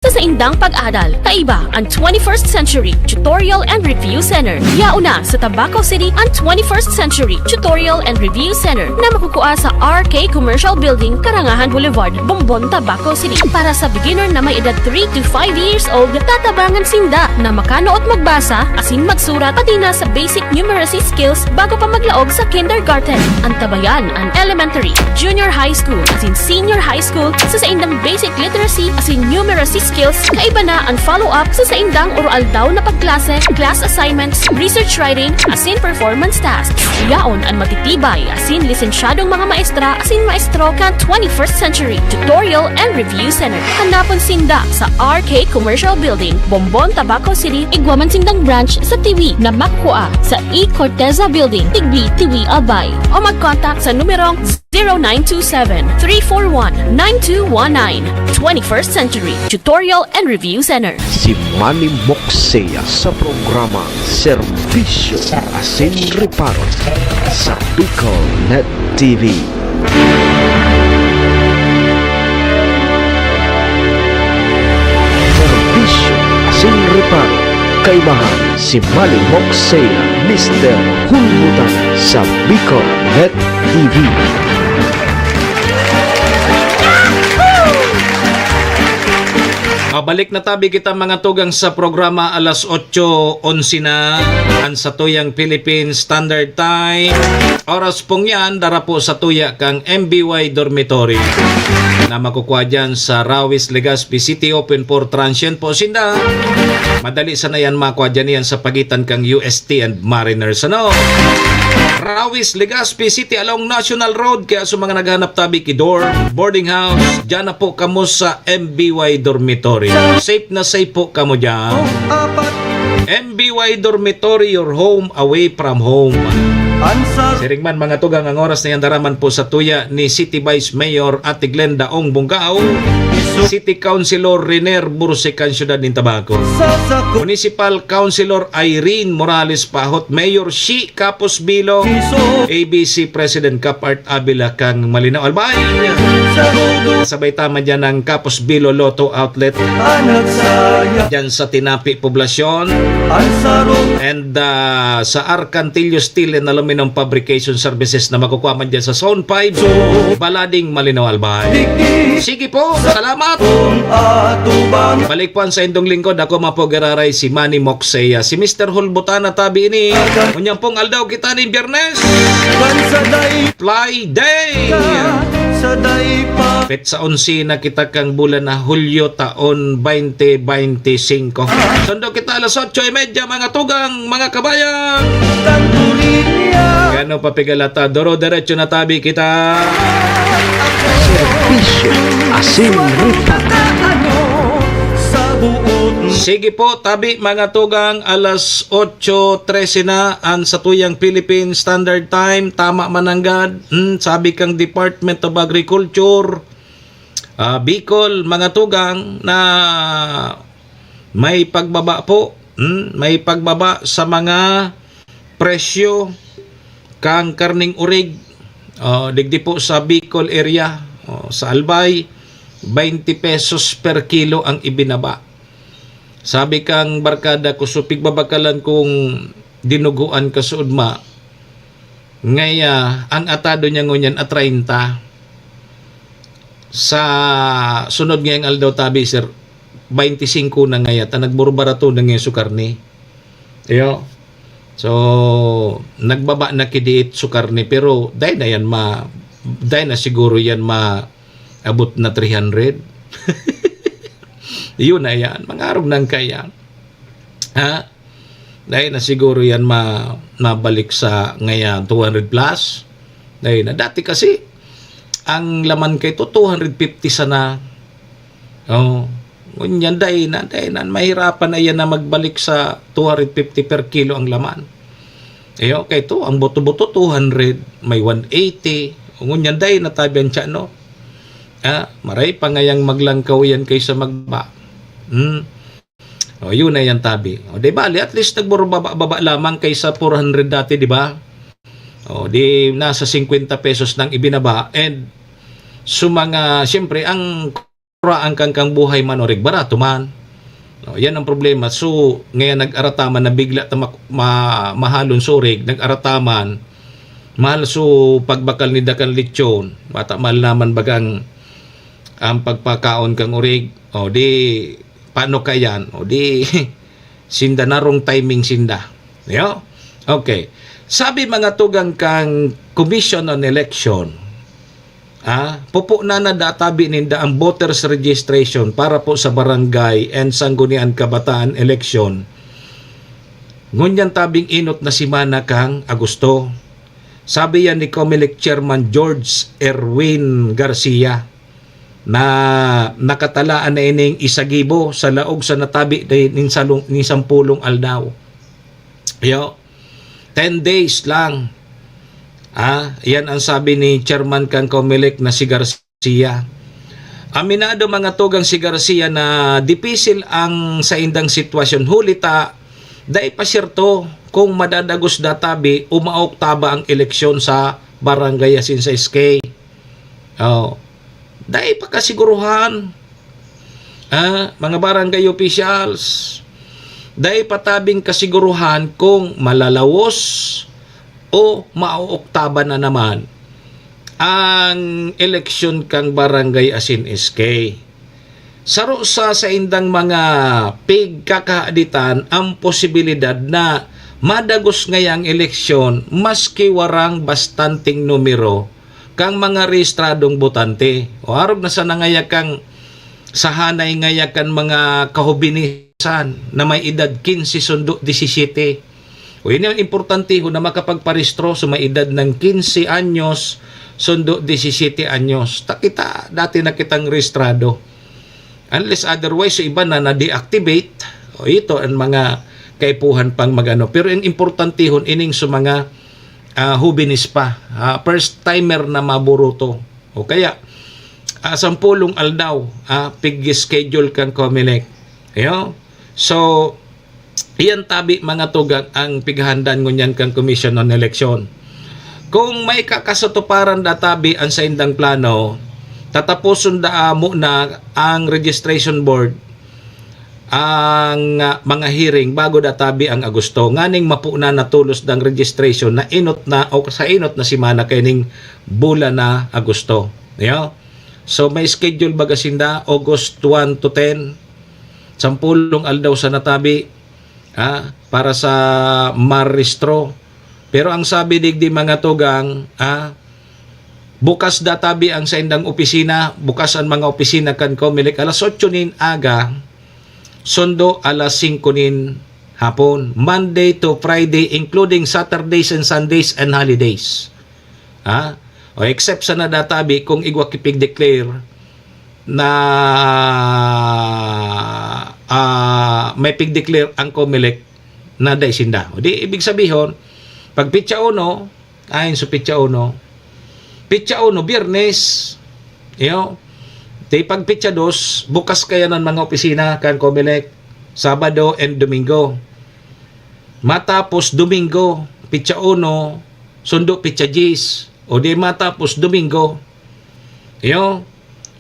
sa saindang pag-adal. Kaiba ang twenty-first Century Tutorial and Review Center. Yaon na sa Tabaco City ang twenty-first Century Tutorial and Review Center na makukua sa R K Commercial Building, Karangahan Boulevard, Bombon, Tabaco City. Para sa beginner na may edad three to five years old, tatabangan sinda na makanood magbasa asin magsurat, pati na sa basic numeracy skills bago pa maglaog sa kindergarten. Antabayan an elementary, junior high school, asin senior high school sa saindang basic literacy asin numeracy skills. Kaiba na an follow-up sa saindang oro-aldaw na pagklase, class assignments, research writing, asin performance tasks. Yaon an matitibay asin lisensyadong mga maestra asin maestro kan twenty-first Century Tutorial and Review Center. Hanapon sinda sa R K Commercial Building, Bombon, Tabaco City. Igwa man sindang branch sa Tiwi na makukua sa E Corteza Building, Tigbi, Tiwi, Albay. O mag-contact sa numerong zero nine two seven, three four one, nine two one nine. Twenty-first Century Tutorial and Review Center. Si Manny Moksea sa programa Serbisyo asin Reparo sa Bicol Net T V. Serbisyo asin Reparo, kaibahan si Manny Moksea, Mister Hulbutan sa Bicol Net T V. Mabalik na tabi kita, mga tugang, sa programa. Alas otso onse na an satuyang Philippine Standard Time. Oras pong yan, dara po sa tuya kang M B Y Dormitory na makukwa dyan sa Rawis, Legazpi City. Open for transient po sinda. Madali sana yan makwa dyan yan sa pagitan kang U S T and Mariners, ano? Rawis, Legazpi City along National Road. Kaya sa mga naghanap tabi ki dorm, boarding house, dyan na po kamo sa M B Y Dormitory. Safe na safe po kamo dyan. M B Y Dormitory, your home away from home. Siring man, mga tugang, ang oras na yan dara man po sa tuya ni City Vice Mayor Ate Glenda Ong Bungao, City Councilor Riner Bursican, Siyudad nin Tabaco, Municipal Councilor Irene Morales Pahot, Mayor Shi Capos Bilo, A B C President Cap Art Avila kang Malinao, Albay. Sabay tama dyan ang Capos Bilo Lotto Outlet dyan sa Tinapi Poblacion. And, ah, sa Arcantillo Steel and Aluminum Fabrication Services na makukuha man dyan sa Zone five, Balading, Malinao, Albay. Sige po, salamat. Balik po ang saindong lingkod. Ako man po giraray, si Manny Moksea. Si Mister Hulbutana tabi ini. Unyang pong aldaw kita nin Biyernes. Fly Day. Petsa onse na kita kang bulan na Hulyo, taon twenty twenty-five. Sundo kita alas otso y media, mga tugang, mga kabayan. Gano pa pigalata, doro-derecho na tabi kita. Serbisyo asin ruta. Sige po, tabi, mga tugang, alas otso trese na an satuyang Philippine Standard Time. Tama man nanggad, hmm, sabi kang Department of Agriculture, ah, Bicol, mga tugang, na may pagbaba po, hmm, may pagbaba sa mga presyo kang karneng orig, oh, digdi po sa Bicol area, oh, sa Albay, twenty pesos per kilo ang ibinaba. Sabi kang barkada ko, "So, pigbabakalan kong dinuguan ka suod ma, Ngaya, ang atado niya ngunyan a treinta. Sa sunod ngayang aldaw tabi, sir, baynte singko na ngaya, ta nagburo-barato na ngaya su karne. Iyo. So, nagbaba na kidiit su karne, pero dai na yan ma-, dai na siguro yan maabot na three hundred. Yun na yan. Mangarog nang kaya. Ha? Dai na siguro yan ma-, mabalik sa ngayon, two hundred plus. Dai na. Dati kasi, ang laman kay to, two hundred fifty sana. Oh, ngunyan, dai na, dai na. Mahirapan na yan na magbalik sa two hundred fifty per kilo ang laman. Iyo, kay to, ang buto-buto, two hundred, may one eighty. Ngunyan, dai na tabi ang tiyan, no? Ah, maray pa ngayang maglangkaw yan kaysa magba. Hmm. O, yun na yan tabi. O, di bali, at least nagburo baba-baba lamang kaysa four hundred dati, di ba? O, di nasa fifty pesos nang ibinaba. And so mga, siyempre, ang kuraan kang, kang buhay man orig, barato man. O, yan ang problema. So, ngayon nag-arataman na bigla ta mak-, ma-, mahalon sa orig, nag-arataman, mahal so pagbakal ni dakan lechon, bata mahal naman bagang ang pagpakaon kang orig. O, di, paano ka yan? O, di, sinda na wrong timing sinda. Yo? Okay. Sabi mga tugang kang Commission on Election, ah, pupunan na databi ninda ang voters registration para po sa barangay and sanggunian kabataan election. Ngunyan tabing inot na semana kang Agosto. Sabi yan ni Comelec Chairman George Erwin Garcia na nakatalaan na ining isagibo sa laog sa natabi ni, nin salong, nin sampulong aldaw. Yo, ten days lang. Ah, yan ang sabi ni Chairman kan Comelec na si Garcia. Aminado mga tugang si Garcia na dipisil ang saindang sitwasyon, huli ta dai pa siyerto kung madadagos databi o maoktaba ang eleksyon sa barangay asin sa S K. Oh. Dai pa kasiguruhan. Ah, mga barangay officials, dai pa tabing kasiguruhan kung malalawos o maooktaban na naman ang eleksyon kan barangay asin S K. Saro sa saindang mga pigkakahaditan ang posibilidad na madagos ngaya ang eleksyon maski warang bastanteng numero kan mga rehistradong botante. O arog na sana ngaya kang sahanay ngaya kan mga kahubinisan na may edad kinse sundo disisiyete. O, ini ang importantehon na makapagparehistro sa may edad ng kinse anyos sundo disisiyete anyos. Ta kita, dati na kitang rehistrado. Unless otherwise, sa iba na na-deactivate, o ito ang mga kaipuhan pang magano. Pero ang importantehon, ining sa mga, ah, hubenes pa, ah, first timer na maburuto. O kaya, ah, sampulong aldaw, ah, pig-schedule kang Comelec. Ayo? So, iyan tabi mga tugang ang pighahandaan ngunyan kan Commission on Election. Kung may kakasatuparan da tabi ang saindang plano, tataposon da amo na ang registration board ang, ah, mga hearing bago da tabi ang Agosto, nganing mapuna na tolos dang registration na inot na o sa inot na semana kaining bulan na Agosto. Yo? So, may schedule baga sinda, August one to ten, sampulong aldaw sa natabi, ah, para sa marehistro. Pero ang sabi digdi mga tugang, ah, bukas da tabi ang saindang opisina, bukas ang mga opisina kan Comelec alas otso nin aga, sundo alas singko nin hapon, Monday to Friday, including Saturdays and Sundays and holidays. Ha? O except sana da tabi kung igwa kipig-declare na, ah, may pig-declare ang Comelec na dai sinda. O di, ibig sabihon, pag petsa uno, ayon sa petsa uno, petsa uno, Biyernes, iyo, di pag petsa dos, bukas kaya nan mga opisina kan Comelec, Sabado and Domingo. Matapos Domingo, petsa uno, sundo petsa diyes, o di matapos Domingo. Iyo.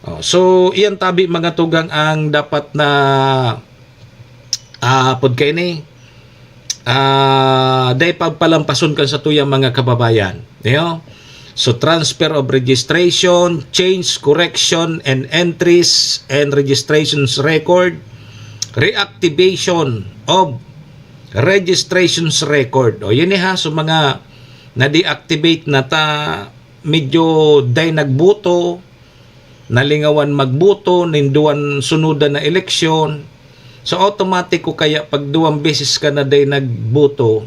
Oh, so, iyan tabi mga tugang ang dapat na, ah, pod kaini, ah, dai pagpalampason kan satuyang mga kababayan. Iyo. So, transfer of registration, change, correction, and entries, and registrations record, reactivation of registrations record. O, yun eh ha. So, mga na-deactivate na ta, medyo day nagbuto, nalingawan magbuto, ninduan sunudan na eleksyon. So, automatic ko kaya pag duwang beses ka na day nagbuto,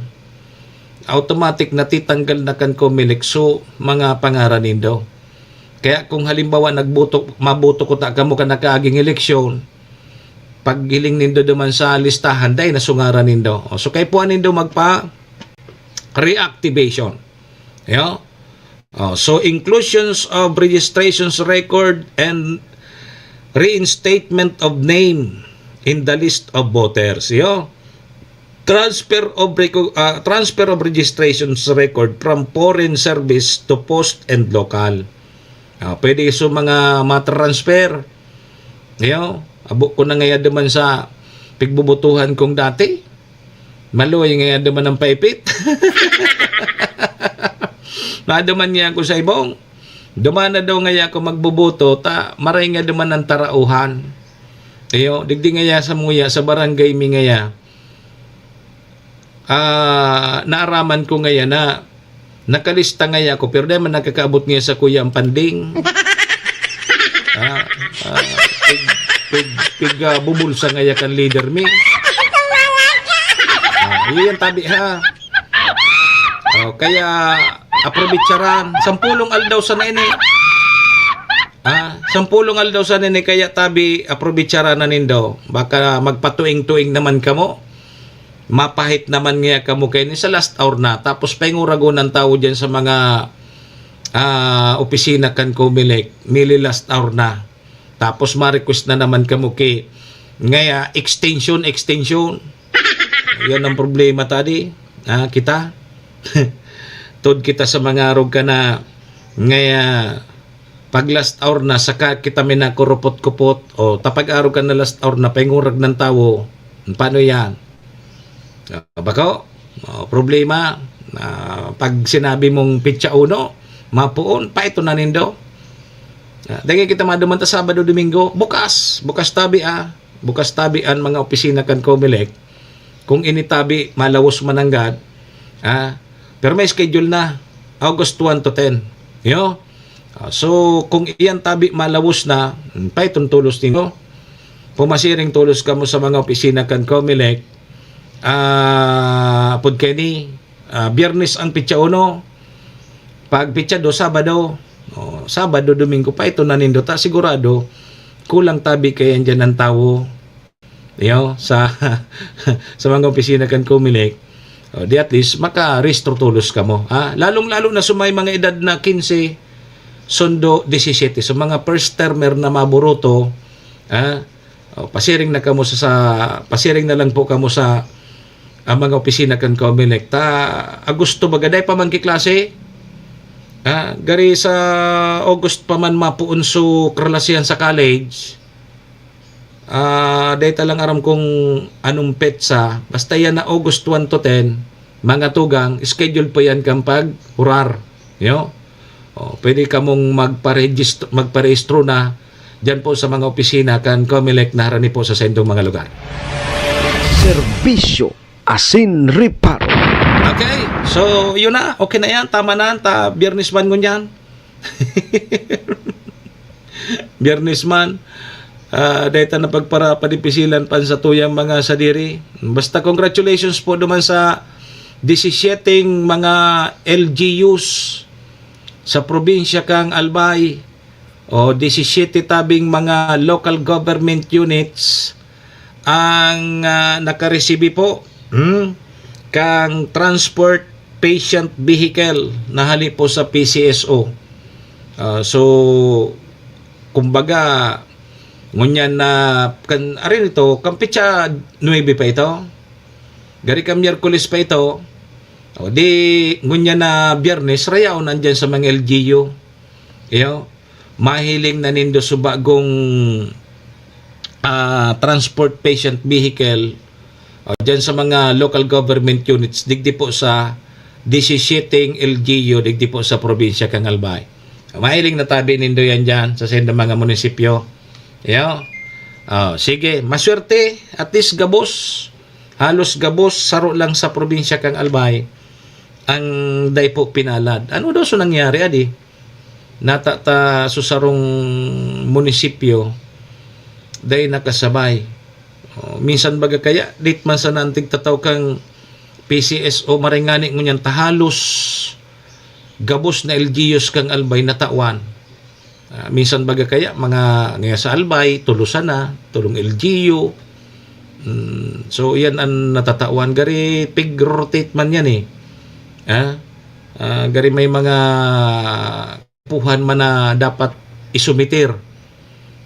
automatic natitanggal na kan Comelec. So, mga pangaran nindo. Kaya kung halimbawa nagbuto, mabuto ko ta kamo ka nakaaging eleksyon, pag hiling nindo duman sa listahan, day nasungaran nindo. O, so, kay puan nindo magpa reactivation. Yo? Oh, so, inclusions of registrations record and reinstatement of name in the list of voters. Yo? Transfer of reco- ah, transfer of registrations record from foreign service to post and local. Ah, pwede so mga matransfer. Yo? Abo ko na ngaya duman sa pigbubutuhan kong dati. Maloy ngaya duman ang paipit. Naduman niya ako sa ibong. Duman na daw ngaya ako magbubuto, ta maray nga duman ang tarauhan. Iyo, digdi ngaya sa muya, sa barangay mi ngaya. Ah, naaraman ko ngaya na nakalista ngaya ako, pero dai man nakakaabot ngaya sa kuya ang panding. Ah, ah, pig, pig, pig, ah, bubulsa ngaya kan leader mi. Ah, iyan tabi ha. Oh, kaya aprobitsaran. Sampulong aldaw sana ini. Ah, sampulong aldaw sana ini, kaya tabi aprobitsaran na nindo. Baka magpatuing-tuing naman kamo. Mapahit naman ngaya kamo kay ni sa last hour na. Tapos painguragon ang tawo diyan sa mga, ah, opisina kan Comelec. Mili last hour na. Tapos ma-request na naman kamo ki ngaya extension, extension. Yan ang problema tadi. Ah, kita. Tod kita sa mga arog ka na ngaya pag last hour na saka kita may nakurupot-kupot o tapag arog ka na last hour na paingurag ng tawo. Paano yan? Ah, bako? Oh, problema. Ah, pag sinabi mong pitsa uno, mapuon, pa ito na nindo. Ah, dagay kita maduman ta Sabado, Domingo. Bukas. Bukas tabi, ah. Bukas tabi ang mga opisina kan Comelec. Kung ini tabi, malawos mananggad. Ah, pero may schedule na. August one to ten. Yo? Ah, so, kung iyan tabi malawos na, hmm, pa itong tulos ninyo. Pumasiring tulos kamo sa mga opisina kan Comelec. Ah, apod kani, ah, Biyernes ang pitsa uno. Pag pitsa dos, Sabado. Oh, Sabado, Domingo pa ito na nindo ta. Sigurado, kulang tabi kaya dyan ang tawo. Yo, sa, sa mga opisina kan Comelec. Oh, di at least, maka-restro tulos kamo. Ha? Lalong-lalo na sumay mga edad na quince, sundo disisiete. So, mga first termer na maburuto, ha? Oh, pasiring na kamo sa, sa, pasiring na lang po kamo sa, ah, mga opisina kan Comelec. Ta, Agosto baga, dai pa man ki klase. Ah, gari sa August pa man mapuon so kalasihan sa college. Ah, dai ta lang aram kung anong petsa. Basta yan na August one to ten, mga tugang, schedule po yan kang pag-urar. Yo? O, pwede kamong magparehist-, magparehistro na dyan po sa mga opisina kan Comelec na harani po sa saindong mga lugar. Serbisyo asin reparo. Okay, so yun na. Okay na yan. Tama na. Ta, Biyernes man ngunyan. Biyernes man. Ah, dahil ta na pagpara-, padipisilan pan sa tuyang mga sadiri. Basta congratulations po duman sa disisyeteng mga L G Us sa probinsya kang Albay o disisyete tabing mga local government units ang, ah, nakaresibi po, hmm, kang transport patient vehicle na hali po sa P C S O. Ah, so, kumbaga, ngunyan na, kan, arin ito, kan petsa nuebe pa ito. Gari kan Miyerkules pa ito. O di, ngunyan na Biyernes, rayaon andyan sa mga L G U. Iyo, mahiling na nindo sa bagong, ah, transport patient vehicle O, dyan sa mga local government units, digdi po sa disisiyete L G U, digdi po sa probinsya kan Albay. Mahiling na tabi nindo yan dyan sa sendo mga munisipyo. Yo. O, sige, maswerte, at least gabos. Halos gabos, saro lang sa probinsya kan Albay ang dai po pinalad. Ano daw so nangyari, adi? Nata ta so sarong munisipyo, dai nakasabay. O, minsan baga kaya, dit man sana an tigtataw kan P C S O, maray ngani ngunyan ta halos gabos na L G Us kan Albay natawan. Ah, minsan baga kaya, mga, ngaya sa Albay, tulo sana, tulong L G U. Hmm, so, yan ang natatawan. Gari, pig-rotate man yan eh. Ah, ah, gari may mga puhan man na dapat isumiter.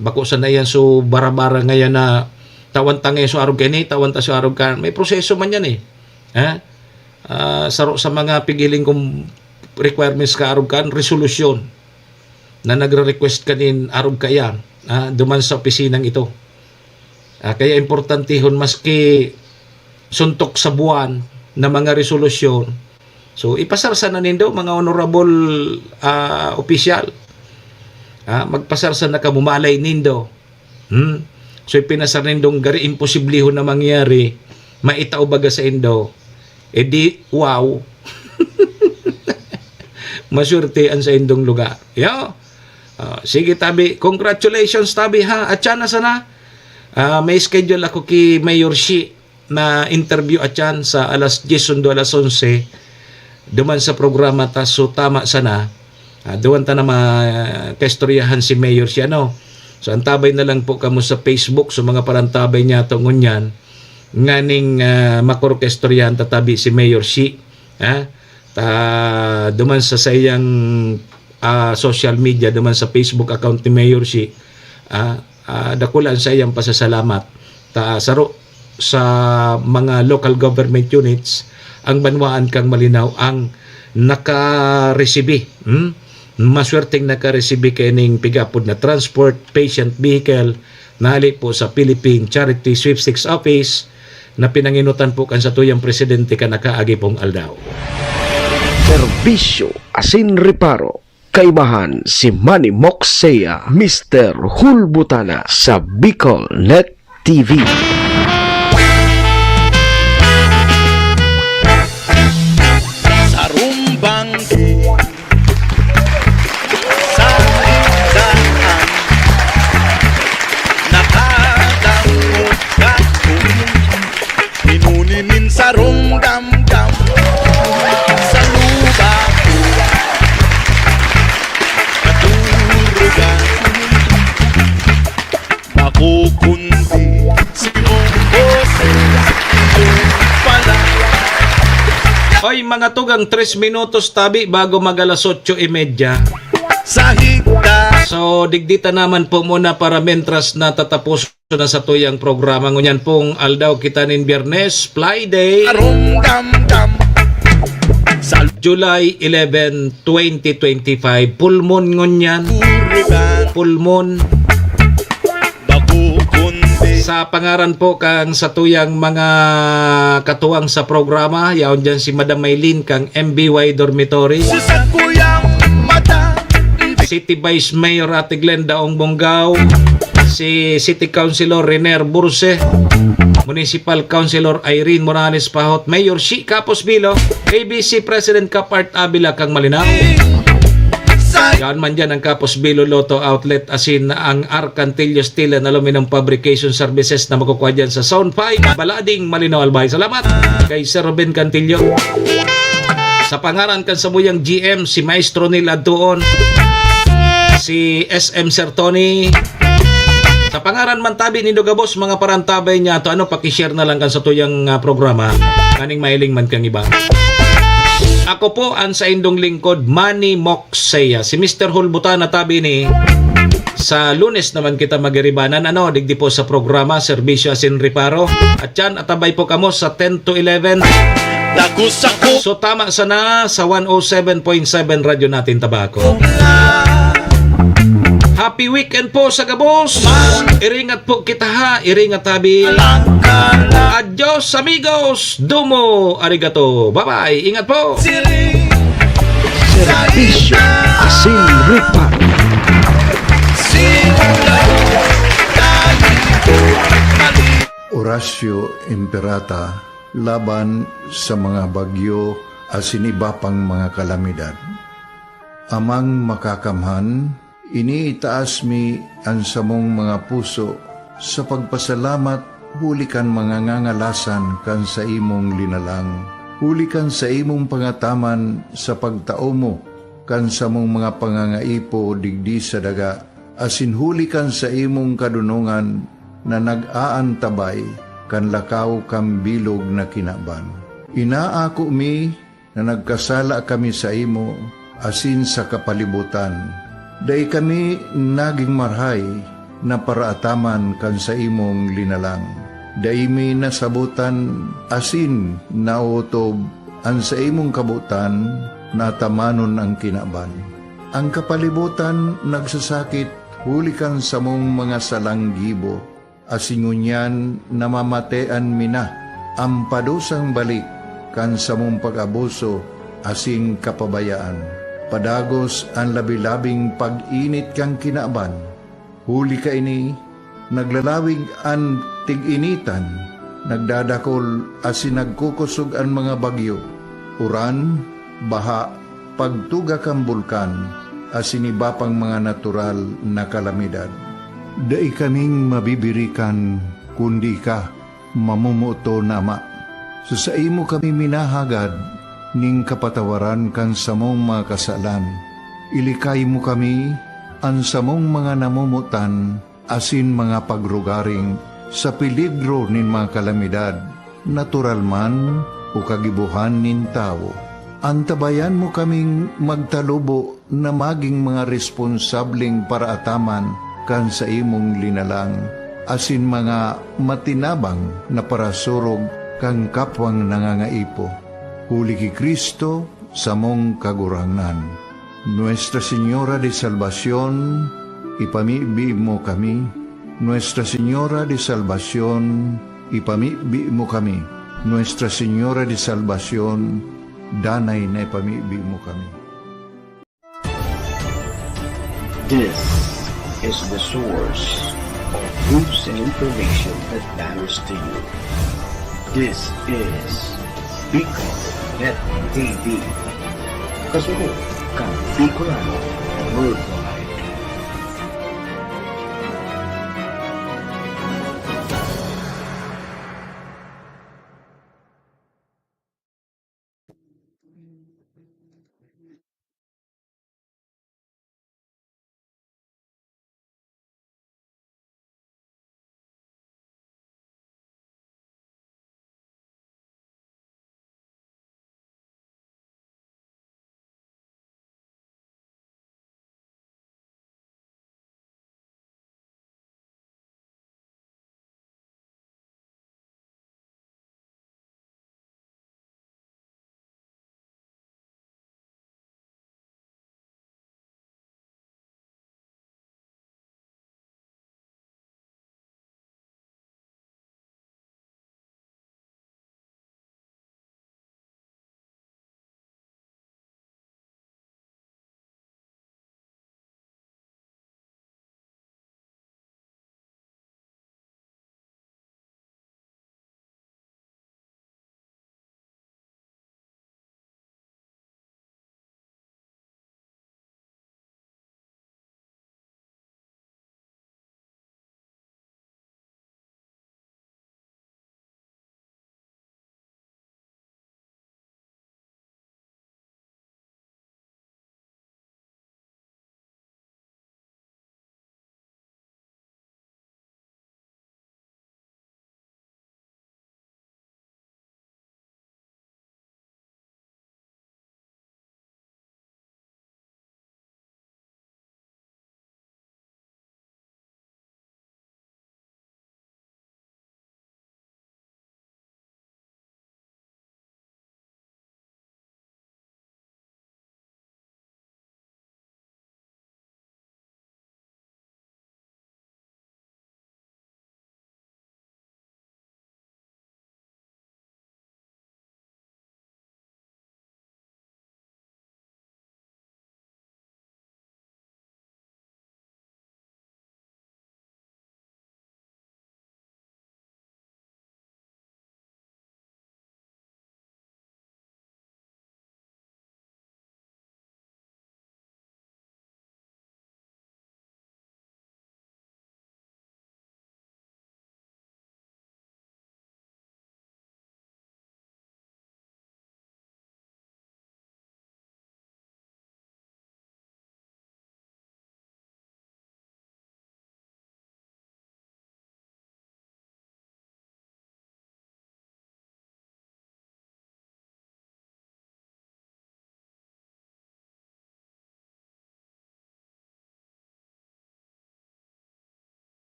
Bako sana yan so bara-bara ngayon na tawan ta ngayon so arog kaini, tawan ta so arog kan. May proseso man yan eh. Ha? Ah, saro sa mga pigiling kong requirements ka arog kan, resolusyon na nagre-request kanin arog kaya, ah, duman sa opisinang ito. Ah, kaya importantehon maski suntok sa buwan na mga resolusyon. So, ipasar sana nindo, mga honorable, ah, opisyal. Ah, magpasar sana kamo, malay nindo. Hmm? So, ipinasar nindong gari imposiblehon na mangyari, maitao baga sa indo. E di, wow. Maswerte ang sa indong lugar. Yo. Ah, sige, tabi. Congratulations, tabi, ha. At siya na sana. Ah, may schedule ako ki Mayor Shi na interview at yan sa alas diyes sundo alas onse, duman sa programa ta. So, tama sana. Ah, duman ta na ma-, kaistoryahan si Mayor Shi, ano. So, antabay na lang po kamo sa Facebook, so mga parantabay niya to ngunyan, nganing, ah, makorkaistoryahan ta tabi si Mayor Shi, ha? Ta, duman sa saiyang, ah, social media, duman sa Facebook account ni Mayor Shi, ah, ah, dakula ang saiyang pasasalamat. Ta, saro sa mga local government units, ang banwaan kan Malinao ang nakaresibi, hmm? Maswerteng nakaresibi kaining pigapod na transport, patient vehicle, na hali po sa Philippine Charity Sweepstakes Office na pinanginutan po kan satuyang presidente kan nakaagi pong aldaw. Serbisyo asin reparo. Kaibahan si Manny Moxea, Mister Hulbutana sa Bicol Net T V. Sa rumbang, sa daan, nakadangog ka. Pinuni nin sarong damdam sa luba ko, katurugan. Bako kundi si Mong Jose, ito pala. Oy, mga tugang, tres minutos tabi bago mag alas otso y media. Sa hita. So, digdi ta naman po muna para mentras na tatapos na sa tuyang programa. Ngunyan pong aldaw kita nin Biyernes, Friday, Arong damdam sa July eleven, twenty twenty-five. Full moon ngunyan. Urugan. Full moon. Bago kundi. Sa pangaran po kang sa tuyang mga katuwang sa programa, yaon dyan si Madam Maylin kang M B Y Dormitory. Sa kuyang mata. City Vice Mayor Ate Glenda Ong Bonggao, si City Councilor Renier Burse, Municipal Councilor Irene Morales Pahot, Mayor Shi Capos Bilo, A B C President Cap Art Avila kang Malinao. Yan man dyan ang Capos Bilo Lotto Outlet, asin ang Arcantillo Steel and Aluminum Fabrication Services na makukuha dyan sa Zone five, Balading, Malinao, Albay. Salamat kay Sir Ruben Cantillo. Sa pangaran kan samuyang G M, si Maestro Neil Adtuon, si S M Sir Tony. Sa pangaran man tabi nindo gabos, mga parantabay niya, to ano, paki-share na lang kan sa tuyang, ah, programa. Kaning mahiling man kang iba. Ako po ang sa indong lingkod, Manny Moxea. Si Mister Hulbutana tabi ni, sa Lunes naman kita magiribanan, ano, digdi po sa programa, Serbisyo Asin Reparo. At yan, atabay po kamo sa ten to eleven. Dagus ako. So, tama sana sa one oh seven point seven Radyo Natin Tabaco. Happy weekend po sa gabos. Iringat po kita ha, iringat tabi. Adios amigos, domo arigato. Bye-bye, ingat po. Serbisyo asin rupa. Horacio Imperata laban sa mga bagyo asin iba pang mga kalamidad. Amang Makakamhan, iniitaas mi an samong mga puso sa pagpasalamat huli kan mga ngangalasan kan saimong linalang, huli kan saimong pangataman sa pagtao mo kan samong mga pangangaipo digdi sa daga, asin huli kan saimong kadonongan na nag-aantabay kan lakaw kan bilog na kinaban. Inaako mi na nagkasala kami saimo asin sa kapalibotan. Dai kami nagin marahay na paraataman kan saimong linalang. Dai mi nasabotan asin naotob an saimong kabotan na atamanon an kinaban. An kapalibotan nagsasakit huli kan samong mga salang gibo, asin ngunyan namamatean mi na an padusang balik kan samong pag-abuso asin kapabayaan. Padagos an labi-labing pag-init kan kinaban. Huli kaini, naglalawig an tig-initan, nagdadakol asin nagkukosog an mga bagyo, uran, baha, pagtuga kan bulkan, asin iba pang mga natural na kalamidad. Dai kaming mabibirikan kundi ika, mamomoton na Ama. Sa saimo kami minahagad nin kapatawaran kan samong mga kasalan. Ilikay mo kami, an samong mga namomotan, asin mga pagrugaring sa peligro nin mga kalamidad, natural man o kagibohan nin tawo. Antabayan mo kaming magtalubo na magin mga responsableng paraataman kan saimong linalang, asin mga matinabang na parasurog kan kapwang nangangaipo. Huli ki Cristo, samong Kagurangnan. Nuestra Señora de Salvacion, ipamibi mo kami. Nuestra Señora de Salvacion, ipamibi mo kami. Nuestra Señora de Salvacion, danay na ipamibi mo kami. This is the source of news and information that matters to you. This is Bicol Net T V. Kasunod kan Bicolano Worldwide.